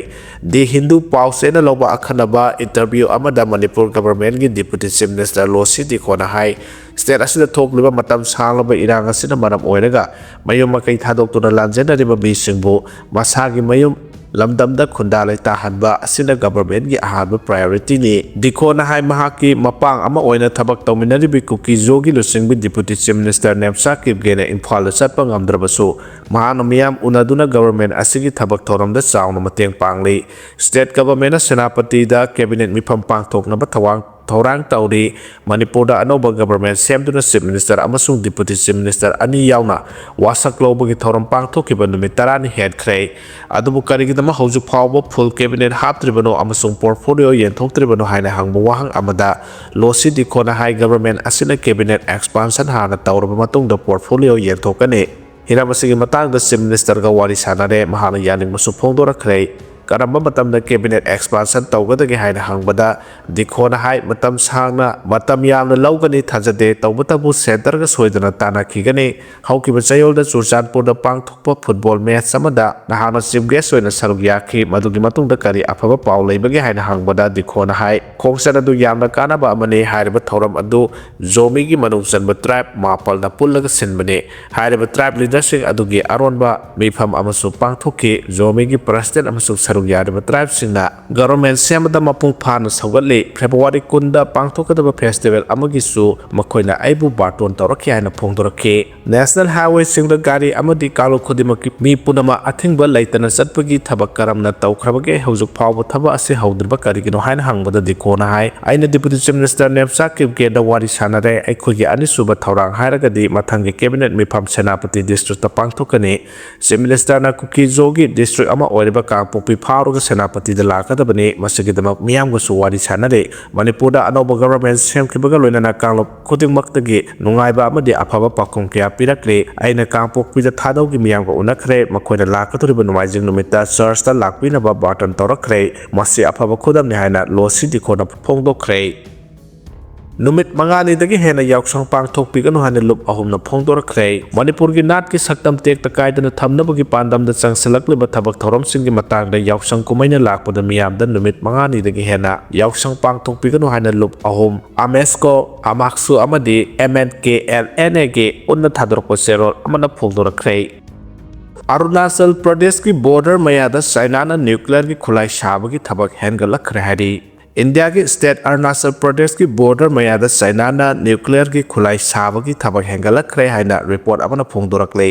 ꯗꯤ ꯍꯤꯟꯗꯨ ꯄꯥꯎꯆꯦꯅ ꯂꯧꯕ ꯑꯈꯟꯅꯕ ꯏꯟꯇꯔꯚ꯭ꯌꯨ ꯑꯃꯗ ꯃꯅꯤꯄꯨꯔ ꯒꯚꯔꯟꯃꯦꯟꯠꯀꯤ ꯗꯤꯄꯨꯇꯤ ꯆꯤꯐ ꯃꯤꯅꯤꯁꯇꯔ ꯂꯣꯁꯤ ꯗꯤꯈꯣꯅ ꯍꯥꯏ, ꯁ꯭ꯇꯦꯠ ꯑꯁꯤꯗ ꯊꯣꯛꯂꯤꯕ ꯃꯇꯝ ꯁꯥꯡꯂꯕ ꯏꯔꯥꯡ ꯑꯁꯤꯅ ꯃꯔꯝ ꯑꯣꯏꯔꯒ ꯃꯌꯨꯝ ꯃꯀꯩ ꯊꯥꯗꯣꯛꯇꯨꯅ ꯂꯥꯟꯖꯦꯟꯅꯔꯤꯕ ꯃꯤꯁꯤꯡꯕꯨ ꯃꯁꯥꯒꯤ ꯃꯌꯨꯝ ꯂꯝꯗꯝꯗ ꯈꯨꯟꯗꯥ ꯂꯩꯇꯥꯍꯟꯕ ꯑꯁꯤꯅ ꯒꯚꯔꯟꯃꯦꯟꯠꯀꯤ ꯑꯍꯥꯟꯕ ꯄ꯭ꯔꯥꯏꯑꯣꯔꯤꯇꯤꯅꯤ꯫ ꯗꯤꯈꯣꯅ ꯍꯥꯏ, ꯃꯍꯥꯛꯀꯤ ꯃꯄꯥꯡ ꯑꯃ ꯑꯣꯏꯅ ꯊꯕꯛ ꯇꯧꯃꯤꯟꯅꯔꯤꯕ ꯀꯨꯀꯤ-ꯖꯣꯒꯤ ꯂꯨꯆꯤꯡꯕꯤ ꯗꯤꯄꯨꯇꯤ ꯆꯤꯐ ꯃꯤꯅꯤꯁꯇꯔ ꯅꯦꯝꯆꯥ ꯀꯤꯞꯒꯦꯅ ꯏꯝꯐꯥꯜꯗ ꯆꯠꯄ ꯉꯝꯗ꯭ꯔꯕꯁꯨ, ꯃꯍꯥꯛꯅ ꯃꯤꯌꯥꯝ ꯎꯅꯗꯨꯅ ꯒꯚꯔꯟꯃꯦꯟꯠ ꯑꯁꯤꯒꯤ ꯊꯕꯛ ꯊꯧꯔꯝꯗ ꯆꯥꯎꯅ ꯃꯇꯦꯡ ꯄꯥꯡꯂꯤ꯫ ꯁ꯭ꯇꯦꯠ ꯒꯚꯔꯟꯃꯦꯟꯠꯅ ꯁꯦꯅꯥꯄꯇꯤꯗ ꯀꯦꯕꯤꯅꯦꯠ ꯃꯤꯐꯝ ꯄꯥꯡꯊꯣꯛꯅꯕ ꯊꯧꯔꯥꯡ ꯊꯧꯔꯥꯡ ꯇꯧꯔꯤ꯫ ꯃꯅꯤꯄꯨꯔꯗ ꯑꯅꯧꯕ ꯒꯚꯔꯟꯃꯦꯟꯠ ꯁꯦꯝꯗꯨꯅ ꯆꯤꯐ ꯃꯤꯅꯤꯁꯇꯔ ꯑꯃꯁꯨꯡ ꯗꯤꯄꯨꯇꯤ ꯆꯤꯐ ꯃꯤꯅꯤꯁꯇꯔ ꯑꯅꯤ ꯌꯥꯎꯅ ꯋꯥꯁꯛ ꯂꯧꯕꯒꯤ ꯊꯧꯔꯝ ꯄꯥꯡꯊꯣꯛꯈꯤꯕ ꯅꯨꯃꯤꯠ ꯇꯔꯥꯅꯤ ꯍꯦꯟꯈ꯭ꯔꯦ꯫ ꯑꯗꯨꯕꯨ ꯀꯔꯤꯒꯤꯗꯃꯛ ꯍꯧꯖꯤꯛ ꯐꯥꯎꯕ ꯐꯨꯜ ꯀꯦꯕꯤꯅꯦꯠ ꯍꯥꯞꯇ꯭ꯔꯤꯕꯅꯣ ꯑꯃꯁꯨꯡ ꯄꯣꯔꯠꯐꯣꯂꯤꯑꯣ ꯌꯦꯟꯊꯣꯛꯇ꯭ꯔꯤꯕꯅꯣ ꯍꯥꯏꯅ ꯍꯪꯕ ꯋꯥꯍꯪ ꯑꯃꯗ ꯂꯣꯁꯤ ꯗꯤꯈꯣꯅ ꯍꯥꯏ, ꯒꯚꯔꯟꯃꯦꯟꯠ ꯑꯁꯤꯅ ꯀꯦꯕꯤꯅꯦꯠ ꯑꯦꯛꯁꯄꯥꯟꯁꯟ ꯍꯥꯟꯅ ꯇꯧꯔꯕ ꯃꯇꯨꯡꯗ ꯄꯣꯔꯠꯐꯣꯂꯤꯑꯣ ꯌꯦꯟꯊꯣꯛꯀꯅꯤ꯫ ꯍꯤꯔꯝ ꯑꯁꯤꯒꯤ ꯃꯇꯥꯡꯗ ꯆꯤꯐ ꯃꯤꯅꯤꯁꯇꯔꯒ ꯋꯥꯔꯤ ꯁꯥꯟꯅꯔꯦ꯫ ꯃꯍꯥꯛꯅ ꯌꯥꯅꯤꯡꯕꯁꯨ ꯐꯣꯡꯗꯣꯔꯛꯈ꯭ꯔꯦ꯫ ꯀꯔꯝꯕ ꯃꯇꯝꯗ ꯀꯦꯕꯤꯅꯦꯠ ꯑꯦꯛꯁꯄꯥꯟꯁꯟ ꯇꯧꯒꯗꯒꯦ ꯍꯥꯏꯅ ꯍꯪꯕꯗ, ꯗꯤꯈꯣꯅ ꯍꯥꯏ, ꯃꯇꯝ ꯁꯥꯡꯅ, ꯃꯇꯝ ꯌꯥꯝꯅ ꯂꯧꯒꯅꯤ ꯊꯥꯖꯗꯦ, ꯇꯧꯕꯇꯕꯨ ꯁꯦꯟꯇꯔꯒ ꯁꯣꯏꯗꯅ ꯇꯥꯟꯅꯈꯤꯒꯅꯤ꯫ ꯍꯧꯈꯤꯕ ꯆꯌꯣꯜꯗ ꯆꯨꯔꯆꯥꯟꯄꯨꯔꯗ ꯄꯥꯡꯊꯣꯛꯄ ꯐꯨꯠꯕꯣꯜ ꯃꯦꯆ ꯑꯃꯗ ꯅꯍꯥꯛꯅ ꯆꯤꯐ ꯒꯦꯁ ꯑꯣꯏꯅ ꯁꯔꯨꯛ ꯌꯥꯈꯤ꯫ ꯃꯗꯨꯒꯤ ꯃꯇꯨꯡꯗ ꯀꯔꯤ ꯑꯐꯕ ꯄꯥꯎ ꯂꯩꯕꯒꯦ ꯍꯥꯏꯅ ꯍꯪꯕꯗ, ꯗꯤꯈꯣꯅ ꯍꯥꯏ, ꯈꯣꯡꯆꯠ ꯑꯗꯨ ꯌꯥꯝꯅ ꯀꯥꯟꯅꯕ ꯑꯃꯅꯤ꯫ ꯍꯥꯏꯔꯤꯕ ꯊꯧꯔꯝ ꯑꯗꯨ ꯖꯣꯃꯤꯒꯤ ꯃꯅꯨꯡ ꯆꯟꯕ ꯇ꯭ꯔꯥꯏꯕ ꯃꯥꯄꯜꯅ ꯄꯨꯜꯂꯒ ꯁꯤꯟꯕꯅꯤ꯫ ꯍꯥꯏꯔꯤꯕ ꯇ꯭ꯔꯥꯏꯕ ꯂꯤꯗꯔꯁꯤꯡ ꯑꯗꯨꯒꯤ ꯑꯔꯣꯟꯕ ꯃꯤꯐꯝ ꯑꯃꯁꯨ ꯄꯥꯡꯊꯣꯛꯈꯤ꯫ ꯖꯣꯃꯤꯒꯤ ꯄ꯭ꯔꯁꯤꯗꯦꯟꯠ ꯑꯃꯁꯨꯡ ꯁꯔꯨꯛ ꯌꯥꯔꯤꯕ ꯇ꯭ꯔꯥꯏꯕꯁꯤꯡꯅ ꯒꯚꯔꯟꯃꯦꯟꯠ ꯁꯦꯝꯕꯗ ꯃꯄꯨꯡ ꯐꯥꯅ ꯁꯧꯒꯠꯂꯤ꯫ ꯐꯦꯕ꯭ꯔꯨꯋꯥꯔꯤ ꯀꯨꯟꯗ ꯄꯥꯡꯊꯣꯛꯀꯗꯕ ꯐꯦꯁꯇꯤꯚꯦꯜ ꯑꯃꯒꯤꯁꯨ ꯃꯈꯣꯏꯅ ꯑꯩꯕꯨ ꯕꯥꯔꯇꯣꯟ ꯇꯧꯔꯛꯈꯤ ꯍꯥꯏꯅ ꯐꯣꯡꯗꯣꯔꯛꯈꯤ꯫ ꯅꯦꯁꯅꯦꯜ ꯍꯥꯏꯋꯦꯁꯤꯡꯗ ꯒꯥꯔꯤ ꯑꯃꯗꯤ ꯀꯥꯡꯂꯨꯞ ꯈꯨꯗꯤꯡꯃꯛꯀꯤ ꯃꯤ ꯄꯨꯝꯅꯃꯛ ꯑꯊꯤꯡꯕ ꯂꯩꯇꯅ ꯆꯠꯄꯒꯤ ꯊꯕꯛ ꯀꯔꯝꯅ ꯇꯧꯈ꯭ꯔꯕꯒꯦ? ꯍꯧꯖꯤꯛ ꯐꯥꯎꯕ ꯊꯕꯛ ꯑꯁꯤ ꯍꯧꯗ꯭ꯔꯤꯕ ꯀꯔꯤꯒꯤꯅꯣ ꯍꯥꯏꯅ ꯍꯪꯕꯗ ꯗꯤꯈꯣꯅ ꯍꯥꯏ, ꯑꯩꯅ ꯗꯤꯄꯨꯇꯤ ꯆꯤꯐ ꯃꯤꯅꯤꯁꯇꯔ ꯅꯦꯝꯆꯥ ꯀꯤꯞꯒꯦꯗ ꯋꯥꯔꯤ ꯁꯥꯟꯅꯔꯦ꯫ ꯑꯩꯈꯣꯏꯒꯤ ꯑꯅꯤꯁꯨꯕ ꯊꯧꯔꯥꯡ ꯍꯥꯏꯔꯒꯗꯤ ꯃꯊꯪꯒꯤ ꯀꯦꯕꯤꯅꯦꯠ ꯃꯤꯐꯝ ꯁꯦꯅꯥꯄꯇꯤ ꯗꯤꯁꯇ꯭ꯔꯤꯛꯇ ꯄꯥꯡꯊꯣꯛꯀꯅꯤ꯫ ꯆꯤꯐ ꯃꯤꯅꯤꯁꯇꯔꯅ ꯀꯨꯀꯤ-ꯖꯣꯒꯤ ꯗꯤꯁꯇ꯭ꯔꯤꯛ ꯑꯃ ꯑꯣꯏꯔꯤꯕ ꯀꯥꯡꯄꯣꯛꯄꯤ ꯐꯥꯎꯔꯒ ꯁꯦꯅꯥꯄꯇꯤꯗ ꯂꯥꯛꯀꯗꯕꯅꯤ꯫ ꯃꯁꯤꯒꯤꯗꯃꯛ ꯃꯤꯌꯥꯝꯒꯁꯨ ꯋꯥꯔꯤ ꯁꯥꯟꯅꯔꯦ꯫ ꯃꯅꯤꯄꯨꯔꯗ ꯑꯅꯧꯕ government ꯁꯦꯝꯈꯤꯕꯒ ꯂꯣꯏꯅꯅ ꯀꯥꯡꯂꯨꯞ ꯈꯨꯗꯤꯡꯃꯛꯇꯒꯤ ꯅꯨꯡꯉꯥꯏꯕ ꯑꯃꯗꯤ ꯑꯐꯕ ꯄꯥꯎꯈꯨꯝ ꯀꯌꯥ ꯄꯤꯔꯛꯂꯦ꯫ ꯑꯩꯅ ꯀꯥꯡꯄꯣꯛꯄꯤꯗ ꯊꯥꯗꯧꯒꯤ ꯃꯤꯌꯥꯝꯒ ꯎꯅꯈ꯭ꯔꯦ꯫ ꯃꯈꯣꯏꯅ ꯂꯥꯛꯀꯗꯧꯔꯤꯕ ꯅꯣꯡꯃꯥꯏꯖꯤꯡ ꯅꯨꯃꯤꯠꯇ churchꯇ ꯂꯥꯛꯄꯤꯅꯕ ꯕꯥꯔꯇꯟ ꯇꯧꯔꯛꯈ꯭ꯔꯦ꯫ ꯃꯁꯤ ꯑꯐꯕ ꯈꯨꯗꯝꯅꯤ ꯍꯥꯏꯅ ꯂꯣꯁꯤ ꯗꯤꯈꯣꯅ ꯐꯣꯡꯗꯣꯛꯈ꯭ꯔꯦ꯫ ꯅꯨꯃꯤꯠ ꯃꯉꯥꯅꯤꯗꯒꯤ ꯍꯦꯟꯅ ꯌꯥꯎꯁꯪ ꯄꯥꯡꯊꯣꯛꯄꯤꯒꯅꯨ ꯍꯥꯏꯅ ꯂꯨꯞ ꯑꯍꯨꯝꯅ ꯐꯣꯡꯗꯣꯔꯛꯈ꯭ꯔꯦ꯫ ꯃꯅꯤꯄꯨꯔꯒꯤ ꯅꯥꯠꯀꯤ ꯁꯛꯇꯝ ꯇꯦꯛꯇ ꯀꯥꯏꯗꯅ ꯊꯝꯅꯕꯒꯤ ꯄꯥꯟꯗꯝꯗ ꯆꯪꯁꯤꯜꯂꯛꯂꯤꯕ ꯊꯕꯛ ꯊꯧꯔꯝꯁꯤꯡꯒꯤ ꯃꯇꯥꯡꯗ ꯌꯥꯎꯁꯪ ꯀꯨꯝꯍꯩꯅ ꯂꯥꯛꯄꯗ ꯃꯤꯌꯥꯝꯗ ꯅꯨꯃꯤꯠ ꯃꯉꯥꯅꯤꯗꯒꯤ ꯍꯦꯟꯅ ꯌꯥꯎꯁꯪ ꯄꯥꯡꯊꯣꯛꯄꯤꯒꯅꯨ ꯍꯥꯏꯅ ꯂꯨꯞ ꯑꯍꯨꯝ, ꯑꯃꯦꯁꯀꯣ, ꯑꯃꯥꯛꯁꯨ ꯑꯃꯗꯤ M N K L N Aꯒꯤ ꯄꯨꯟꯅ ꯊꯥꯗꯣꯔꯛꯄ ꯆꯦꯔꯣꯜ ꯑꯃꯅ ꯐꯣꯡꯗꯣꯔꯛꯈ꯭ꯔꯦ꯫ ꯑꯔꯨꯅꯥꯆꯜ ꯄ꯭ꯔꯗꯦꯁꯀꯤ border ꯃꯌꯥꯗ ꯆꯥꯏꯅꯥꯅ nuclearꯒꯤ ꯈꯨꯠꯂꯥꯏ ꯁꯥꯕꯒꯤ ꯊꯕꯛ ꯍꯦꯟꯒꯠꯂꯛꯈ꯭ꯔꯦ ꯍꯥꯏꯔꯤ꯫ ꯏꯟꯗꯤꯌꯥꯒꯤ state ꯑꯔꯨꯅꯥꯆꯜ ꯄ꯭ꯔꯗꯦꯁꯀꯤ border ꯃꯌꯥꯗ ꯆꯥꯏꯅꯥꯅ nuclearꯒꯤ ꯈꯨꯠꯂꯥꯏ ꯁꯥꯕꯒꯤ ꯊꯕꯛ ꯍꯦꯟꯒꯠꯂꯛꯈ꯭ꯔꯦ ꯍꯥꯏꯅ report ꯑꯃꯅ ꯐꯣꯡꯗꯣꯔꯛꯂꯦ꯫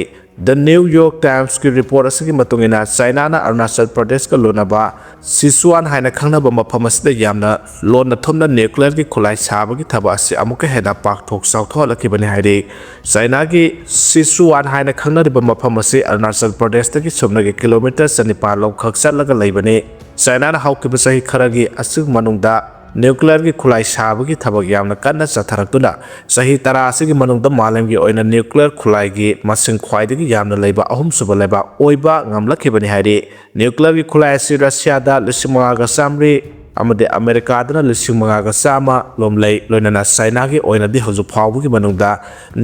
The New York Timesꯀꯤ report ꯑꯁꯤꯒꯤ ꯃꯇꯨꯡ ꯏꯟꯅ, ꯆꯥꯏꯅꯥꯅ ꯑꯔꯨꯅꯥꯆꯜ ꯄ꯭ꯔꯗꯦꯁꯀ ꯂꯣꯟꯅꯕ ꯁꯤꯆꯨꯋꯥꯟ ꯍꯥꯏꯅ ꯈꯪꯅꯕ ꯃꯐꯝ ꯑꯁꯤꯗ ꯌꯥꯝꯅ ꯂꯣꯟꯅ ꯊꯨꯝꯅ nuclearꯒꯤ ꯈꯨꯠꯂꯥꯏ ꯁꯥꯕꯒꯤ ꯊꯕꯛ ꯑꯁꯤ ꯑꯃꯨꯛꯀ ꯍꯦꯟꯅ ꯄꯥꯛꯊꯣꯛ ꯆꯥꯎꯊꯣꯛꯍꯜꯂꯛꯈꯤꯕꯅꯤ ꯍꯥꯏꯔꯤ꯫ ꯆꯥꯏꯅꯥꯒꯤ ꯁꯤꯆꯨꯋꯥꯟ ꯍꯥꯏꯅ ꯈꯪꯅꯔꯤꯕ ꯃꯐꯝ ꯑꯁꯤ ꯑꯔꯨꯅꯥꯆꯜ ꯄ꯭ꯔꯗꯦꯁꯇꯒꯤ ꯁꯨꯞꯅꯒꯤ kilometre ꯆꯅꯤꯄꯥꯟ ꯂꯣꯝꯈꯛ ꯆꯠꯂꯒ ꯂꯩꯕꯅꯤ꯫ ꯆꯥꯏꯅꯥꯅ ꯍꯧꯈꯤꯕ ꯆꯍꯤ ꯈꯔꯒꯤ ꯑꯁꯤꯒꯤ ꯃꯅꯨꯡꯗ nuclearꯒꯤ ꯈꯨꯠꯂꯥꯏ ꯁꯥꯕꯒꯤ ꯊꯕꯛ ꯌꯥꯝꯅ ꯀꯟꯅ ꯆꯠꯊꯔꯛꯇꯨꯅ, ꯆꯍꯤ ꯇꯔꯥ ꯑꯁꯤꯒꯤ ꯃꯅꯨꯡꯗ ꯃꯥꯂꯦꯝꯒꯤ ꯑꯣꯏꯅ nuclear ꯈꯨꯠꯂꯥꯏꯒꯤ ꯃꯁꯤꯡ ꯈ꯭ꯋꯥꯏꯗꯒꯤ ꯌꯥꯝꯅ ꯂꯩꯕ ꯑꯍꯨꯝꯁꯨꯕ ꯂꯩꯕꯥꯛ ꯑꯣꯏꯕ ꯉꯝꯂꯛꯈꯤꯕꯅꯤ ꯍꯥꯏꯔꯤ꯫ Nuclearꯒꯤ ꯈꯨꯠꯂꯥꯏ ꯑꯁꯤ ꯔꯁꯤꯌꯥꯗ ꯂꯤꯁꯤꯡ ꯃꯉꯥꯒ ꯆꯥꯃꯔꯤ ꯑꯃꯗꯤ ꯑꯃꯦꯔꯤꯀꯥꯗꯅ ꯂꯤꯁꯤꯡ ꯃꯉꯥꯒ ꯆꯥꯝꯃ ꯂꯣꯝ ꯂꯩ꯫ ꯂꯣꯏꯅꯅ ꯆꯥꯏꯅꯥꯒꯤ ꯑꯣꯏꯅꯗꯤ ꯍꯧꯖꯤꯛ ꯐꯥꯎꯕꯒꯤ ꯃꯅꯨꯡꯗ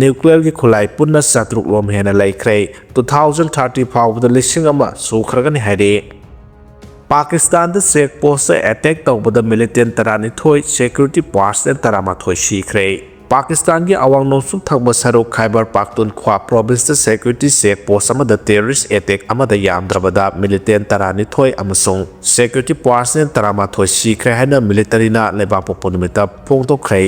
nuclearꯒꯤ ꯈꯨꯠꯂꯥꯏ ꯄꯨꯟꯅ ꯆꯥꯇ꯭ꯔꯨꯛ ꯂꯣꯝ ꯍꯦꯟꯅ ꯂꯩꯈ꯭ꯔꯦ꯫ Two thousand thirty ꯐꯥꯎꯕꯗ ꯂꯤꯁꯤꯡ ꯑꯃ ꯁꯨꯈ꯭ꯔꯒꯅꯤ ꯍꯥꯏꯔꯤ꯫ ꯄꯥꯀꯤꯁꯇꯥꯟꯗ check postꯇ attack ꯇꯧꯕꯗ militant ꯇꯔꯥꯅꯤꯊꯣꯏ, security personnel ꯇꯔꯥꯃꯥꯊꯣꯏ ꯁꯤꯈ꯭ꯔꯦ꯫ ꯄꯥꯀꯤꯁꯇꯥꯟꯒꯤ ꯑꯋꯥꯡ ꯅꯣꯡꯆꯨꯞ ꯊꯪꯕ ꯁꯔꯨꯛ ꯈꯥꯏꯕꯔ ꯄꯥꯈꯇꯨꯟꯈ꯭ꯋꯥ provinceꯇ security check post ꯑꯃꯗ terrorist attack ꯑꯃꯗ ꯌꯥꯝꯗ꯭ꯔꯕꯗ militant ꯇꯔꯥꯅꯤꯊꯣꯏ ꯑꯃꯁꯨꯡ security personnel ꯇꯔꯥꯃꯥꯊꯣꯏ ꯁꯤꯈ꯭ꯔꯦ ꯍꯥꯏꯅ militaryꯅ ꯂꯩꯕꯥꯛꯄꯣꯛꯄ ꯅꯨꯃꯤꯠꯇ ꯐꯣꯡꯗꯣꯛꯈ꯭ꯔꯦ꯫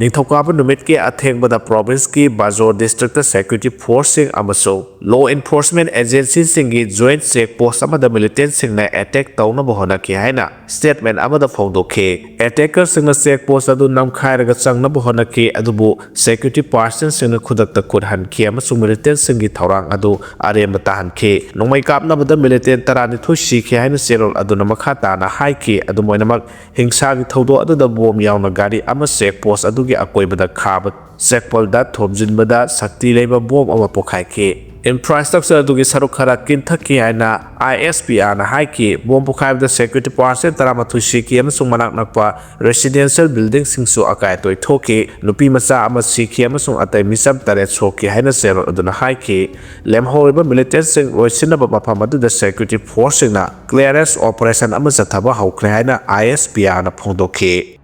ꯅꯤꯡꯊꯧꯀꯥꯕ ꯅꯨꯃꯤꯠꯀꯤ ꯑꯊꯦꯡꯕꯗ provinceꯀꯤ ꯕꯥꯖꯣꯔ districtꯇ security forceꯁꯤꯡ ꯑꯃꯁꯨꯡ law enforcement agencyꯁꯤꯡꯒꯤ joint check post ꯑꯃꯗ militantꯁꯤꯡꯅ attack ꯇꯧꯅꯕ ꯍꯣꯠꯅꯈꯤ ꯍꯥꯏꯅ statement ꯑꯃꯗ ꯐꯣꯡꯗꯣꯛꯈꯤ꯫ Attackerꯁꯤꯡꯅ check post ꯑꯗꯨ ꯅꯝꯈꯥꯏꯔꯒ ꯆꯪꯅꯕ ꯍꯣꯠꯅꯈꯤ, ꯑꯗꯨꯕꯨ security personꯁꯤꯡꯅ ꯈꯨꯗꯛꯇ ꯈꯨꯠ ꯍꯟꯈꯤ ꯑꯃꯁꯨꯡ militantꯁꯤꯡꯒꯤ ꯊꯧꯔꯥꯡ ꯑꯗꯨ ꯑꯔꯦꯝꯕ ꯇꯥꯍꯟꯈꯤ꯫ ꯅꯣꯡꯃꯩ ꯀꯥꯞꯅꯕꯗ militant ꯇꯔꯥꯅꯤꯊꯣꯏ ꯁꯤꯈꯤ ꯍꯥꯏꯅ ꯆꯦꯔꯣꯜ ꯑꯗꯨꯅ ꯃꯈꯥ ꯇꯥꯅ ꯍꯥꯏꯈꯤ꯫ ꯑꯗꯨꯝ ꯑꯣꯏꯅꯃꯛ, ꯍꯤꯡꯁꯥꯒꯤ ꯊꯧꯗꯣꯛ ꯑꯗꯨꯗ bomb ꯌꯥꯎꯅ ꯒꯥꯔꯤ ꯑꯃ check post ꯑꯗꯨꯒꯤ ꯑꯀꯣꯏꯕꯗ ꯈꯥꯕ ꯆꯦꯛꯄꯜꯗ ꯊꯣꯝꯖꯤꯟꯕꯗ ꯁꯛꯇꯤ ꯂꯩꯕ bomb ꯑꯃ ꯄꯣꯈꯥꯏꯈꯤ꯫ Infrastructure ꯑꯗꯨꯒꯤ ꯁꯔꯨꯛ ꯈꯔ ꯀꯤꯟꯊꯛꯈꯤ ꯍꯥꯏꯅ ISPRꯅ ꯍꯥꯏꯈꯤ꯫ Bomb ꯄꯣꯈꯥꯏꯕꯗ security personnel ꯇꯔꯥꯃꯥꯊꯣꯏ ꯁꯤꯈꯤ ꯑꯃꯁꯨꯡ ꯃꯅꯥꯛ ꯅꯛꯄ residential buildingꯁꯤꯡꯁꯨ ꯑꯀꯥꯏ ꯑꯇꯣꯏ ꯊꯣꯛꯈꯤ꯫ ꯅꯨꯄꯤ ꯃꯆꯥ ꯑꯃ ꯁꯤꯈꯤ ꯑꯃꯁꯨꯡ ꯑꯇꯩ ꯃꯤꯆꯝ ꯇꯔꯦꯠ ꯁꯣꯛꯈꯤ ꯍꯥꯏꯅ ꯆꯦꯔꯣꯜ ꯑꯗꯨꯅ ꯍꯥꯏꯈꯤ꯫ ꯂꯦꯝꯍꯧꯔꯤꯕ militantꯁꯤꯡ ꯂꯣꯏꯁꯤꯟꯅꯕ ꯃꯐꯝ ꯑꯗꯨꯗ security forceꯁꯤꯡꯅ clearance operation ꯑꯃ ꯆꯠꯊꯕ ꯍꯧꯈ꯭ꯔꯦ ꯍꯥꯏꯅ ISPRꯅ ꯐꯣꯡꯗꯣꯛꯈꯤ꯫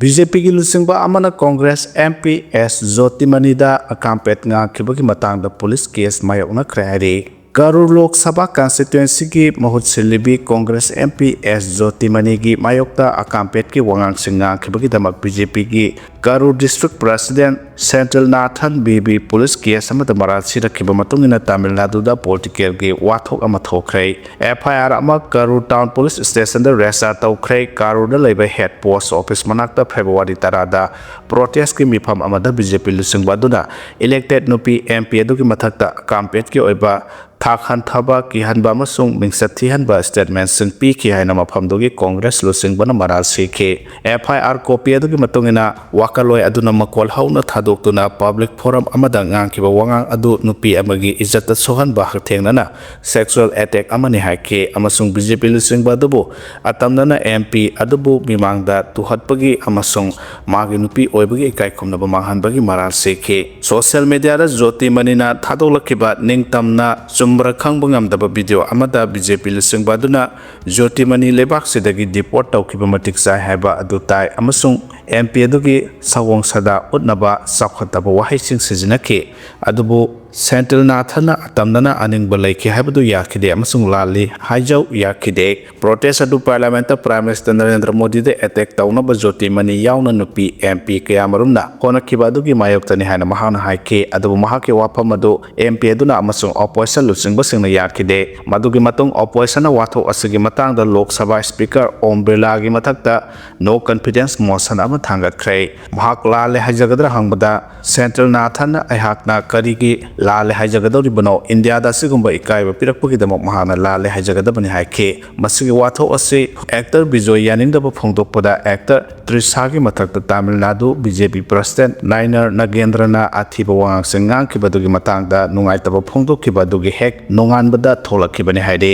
BJPꯒꯤ ꯂꯨꯆꯤꯡꯕ ꯑꯃꯅ Congress MP S ꯖꯣꯇꯤꯃꯅꯤꯗ ꯑꯀꯥꯝꯄꯦꯠ ꯉꯥꯡꯈꯤꯕꯒꯤ ꯃꯇꯥꯡꯗ police case ꯃꯥꯌꯣꯛꯅꯈ꯭ꯔꯦ ꯍꯥꯏꯔꯤ꯫ ꯀꯔꯨꯔ ꯂꯣꯛ ꯁꯚꯥ constituencyꯒꯤ ꯃꯍꯨꯠ ꯁꯤꯜꯂꯤꯕꯤ Congress MP S ꯖꯣꯇꯤꯃꯅꯤꯒꯤ ꯃꯥꯌꯣꯛꯇ ꯑꯀꯥꯝꯄꯦꯠꯀꯤ ꯋꯥꯉꯥꯡꯁꯤꯡ ꯉꯥꯡꯈꯤꯕꯒꯤꯗꯃꯛ BJPꯒꯤ ꯀꯔꯨꯔ district president ꯁꯦꯟꯇ꯭ꯔꯦꯜ ꯅꯥꯊꯟ ꯕꯤꯕꯤ police case ꯑꯃꯗ ꯃꯔꯥꯜ ꯁꯤꯔꯛꯈꯤꯕ ꯃꯇꯨꯡ ꯏꯟꯅ ꯇꯥꯃꯤꯜ ꯅꯥꯗꯨꯗ politicalꯒꯤ ꯋꯥꯊꯣꯛ ꯑꯃ ꯊꯣꯛꯈ꯭ꯔꯦ꯫ FIR ꯑꯃ ꯀꯔꯨꯔ town police stationꯗ register ꯇꯧꯈ꯭ꯔꯦ꯫ ꯀꯔꯨꯔꯗ ꯂꯩꯕ head post office ꯃꯅꯥꯛꯇ February ꯇꯔꯥꯗ protestꯀꯤ ꯃꯤꯐꯝ ꯑꯃꯗ BJP ꯂꯨꯆꯤꯡꯕ ꯑꯗꯨꯅ elected ꯅꯨꯄꯤ MP ꯑꯗꯨꯒꯤ ꯃꯊꯛꯇ ꯑꯀꯥꯝꯄꯦꯠꯀꯤ ꯑꯣꯏꯕ ꯊꯥꯛ ꯍꯟꯊꯕ, ꯀꯤꯍꯟꯕ ꯑꯃꯁꯨꯡ ꯃꯤꯡꯆꯠ ꯊꯤꯍꯟꯕ statementꯁꯤꯡ ꯄꯤꯈꯤ ꯍꯥꯏꯅ ꯃꯐꯝꯗꯨꯒꯤ Congress ꯂꯨꯆꯤꯡꯕꯅ ꯃꯔꯥꯜ ꯁꯤꯈꯤ꯫ FIR copy ꯑꯗꯨꯒꯤ ꯃꯇꯨꯡ ꯏꯟꯅ, ꯋꯥꯀꯜꯂꯣꯏ ꯑꯗꯨꯅ ꯃꯀꯣꯜ ꯍꯧꯅ ꯊꯥꯗꯣꯛꯇꯨꯅ public forum ꯑꯃꯗ ꯉꯥꯡꯈꯤꯕ ꯋꯥꯉꯥꯡ ꯑꯗꯨ ꯅꯨꯄꯤ ꯑꯃꯒꯤ ꯏꯖꯠꯇ ꯁꯣꯛꯍꯟꯕ ꯍꯛꯊꯦꯡꯅꯅ sexual attack ꯑꯃꯅꯤ ꯍꯥꯏꯈꯤ ꯑꯃꯁꯨꯡ BJP ꯂꯨꯆꯤꯡꯕ ꯑꯗꯨꯕꯨ ꯑꯇꯝꯅꯅ MP ꯑꯗꯨꯕꯨ ꯃꯤꯃꯥꯡꯗ ꯇꯨꯍꯠꯄꯒꯤ ꯑꯃꯁꯨꯡ ꯃꯥꯒꯤ ꯅꯨꯄꯤ ꯑꯣꯏꯕꯒꯤ ꯏꯀꯥꯏ ꯈꯨꯝꯅꯕ ꯃꯥꯡꯍꯟꯕꯒꯤ ꯃꯔꯥꯜ ꯁꯤꯈꯤ꯫ Social mediaꯗ ꯖꯣꯇꯤꯃꯅꯤꯅ ꯊꯥꯗꯣꯛꯂꯛꯈꯤꯕ ꯅꯤꯡꯇꯝꯅ ꯆꯨꯝꯕ꯭ꯔꯥ ꯈꯪꯕ ꯉꯝꯗꯕ video ꯑꯃꯗ BJP ꯂꯨꯆꯤꯡꯕ ꯑꯗꯨꯅ ꯖꯣꯇꯤꯃꯅꯤ ꯂꯩꯕꯥꯛꯁꯤꯗꯒꯤ deport ꯇꯧꯈꯤꯕ ꯃꯇꯤꯛ ꯆꯥꯏ ꯍꯥꯏꯕ ꯑꯗꯨ ꯇꯥꯏ ꯑꯃꯁꯨꯡ MP ꯑꯗꯨꯒꯤ ꯁꯑꯣꯡ ꯁꯥꯗꯥ ꯎꯠꯅꯕ ꯆꯥꯎꯈꯠꯇꯕ ꯋꯥꯍꯩꯁꯤꯡ ꯁꯤꯖꯤꯟꯅꯈꯤ꯫ ꯑꯗꯨꯕꯨ ꯁꯦꯟꯇ꯭ꯔꯦꯜ ꯅꯥꯊꯟꯅ ꯑꯇꯝꯅꯅ ꯑꯅꯤꯡꯕ ꯂꯩꯈꯤ ꯍꯥꯏꯕꯗꯨ ꯌꯥꯈꯤꯗꯦ ꯑꯃꯁꯨꯡ ꯂꯥꯜꯂꯤ ꯍꯥꯏꯖꯧ ꯌꯥꯈꯤꯗꯦ꯫ ꯄ꯭ꯔꯣꯇꯦꯁ ꯑꯗꯨ ꯄꯥꯔꯂꯤꯌꯥꯃꯦꯟꯠꯇ ꯄ꯭ꯔꯥꯏꯝ ꯃꯤꯅꯤꯁꯇꯔ ꯅꯔꯦꯟꯗ꯭ꯔ ꯃꯣꯗꯤꯗ ꯑꯦꯇꯦꯛ ꯇꯧꯅꯕ ꯖꯣꯇꯤꯃꯅꯤ ꯌꯥꯎꯅ ꯅꯨꯄꯤ ꯑꯦꯝ ꯄꯤ ꯀꯌꯥꯃꯔꯨꯝꯅ ꯍꯣꯠꯅꯈꯤꯕ ꯑꯗꯨꯒꯤ ꯃꯥꯌꯣꯛꯇꯅꯤ ꯍꯥꯏꯅ ꯃꯍꯥꯛꯅ ꯍꯥꯏꯈꯤ꯫ ꯑꯗꯨꯕꯨ ꯃꯍꯥꯛꯀꯤ ꯋꯥꯐꯝ ꯑꯗꯨ ꯑꯦꯝ ꯄꯤ ꯑꯗꯨꯅ ꯑꯃꯁꯨꯡ ꯑꯣꯄꯣꯖꯤꯁꯟ ꯂꯨꯆꯤꯡꯕꯁꯤꯡꯅ ꯌꯥꯈꯤꯗꯦ꯫ ꯃꯗꯨꯒꯤ ꯃꯇꯨꯡ ꯑꯣꯄꯣꯖꯤꯁꯟꯅ ꯋꯥꯊꯣꯛ ꯑꯁꯤꯒꯤ ꯃꯇꯥꯡꯗ ꯂꯣꯛ ꯁꯚꯥ ꯁ꯭ꯄꯤꯀꯔ ꯑꯣꯝ ꯕꯤꯔꯂꯥꯒꯤ ꯃꯊꯛꯇ ꯅꯣ ꯀꯟꯐꯤꯗꯦꯟꯁ ꯃꯣꯁꯟ ꯑꯃ ꯊꯥꯡꯒꯠꯈ꯭ꯔꯦ꯫ ꯃꯍꯥꯛ ꯂꯥꯜꯂꯦ ꯍꯥꯏꯖꯒꯗ꯭ꯔꯥ ꯍꯪꯕꯗ, ꯁꯦꯟꯇ꯭ꯔꯦꯜ ꯅꯥꯊꯟꯅ ꯑꯩꯍꯥꯛꯅ ꯀꯔꯤꯒꯤ ꯂꯥꯜꯂꯦ ꯍꯥꯏꯖꯒꯗꯧꯔꯤꯕꯅꯣ? ꯏꯟꯗꯤꯌꯥꯗ ꯑꯁꯤꯒꯨꯝꯕ ꯏꯀꯥꯏꯕ ꯄꯤꯔꯛꯄꯒꯤꯗꯃꯛ ꯃꯍꯥꯛꯅ ꯂꯥꯜꯂꯦ ꯍꯥꯏꯖꯒꯗꯕꯅꯤ ꯍꯥꯏꯈꯤ꯫ ꯃꯁꯤꯒꯤ ꯋꯥꯊꯣꯛ ꯑꯁꯤ ꯑꯦꯛꯇꯔ ꯕꯤꯖꯣꯏ ꯌꯥꯅꯤꯡꯗꯕ ꯐꯣꯡꯗꯣꯛꯄꯗ, ꯑꯦꯛꯇꯔ ꯇ꯭ꯔꯤꯁꯥꯒꯤ ꯃꯊꯛꯇ ꯇꯥꯃꯤꯜ ꯅꯥꯗꯨ ꯕꯤ ꯖꯦ ꯄꯤ ꯄ꯭ꯔꯁꯤꯗꯦꯟꯠ ꯅꯥꯏꯅꯔ ꯅꯥꯒꯦꯟꯗ꯭ꯔꯅ ꯑꯊꯤꯕ ꯋꯥꯉꯥꯡꯁꯤꯡ ꯉꯥꯡꯈꯤꯕ ꯑꯗꯨꯒꯤ ꯃꯇꯥꯡꯗ ꯅꯨꯡꯉꯥꯏꯇꯕ ꯐꯣꯡꯗꯣꯛꯈꯤꯕ ꯑꯗꯨꯒꯤ ꯍꯦꯛ ꯅꯣꯡꯉꯥꯟꯕꯗ ꯊꯣꯛꯂꯛꯈꯤꯕꯅꯤ ꯍꯥꯏꯔꯤ꯫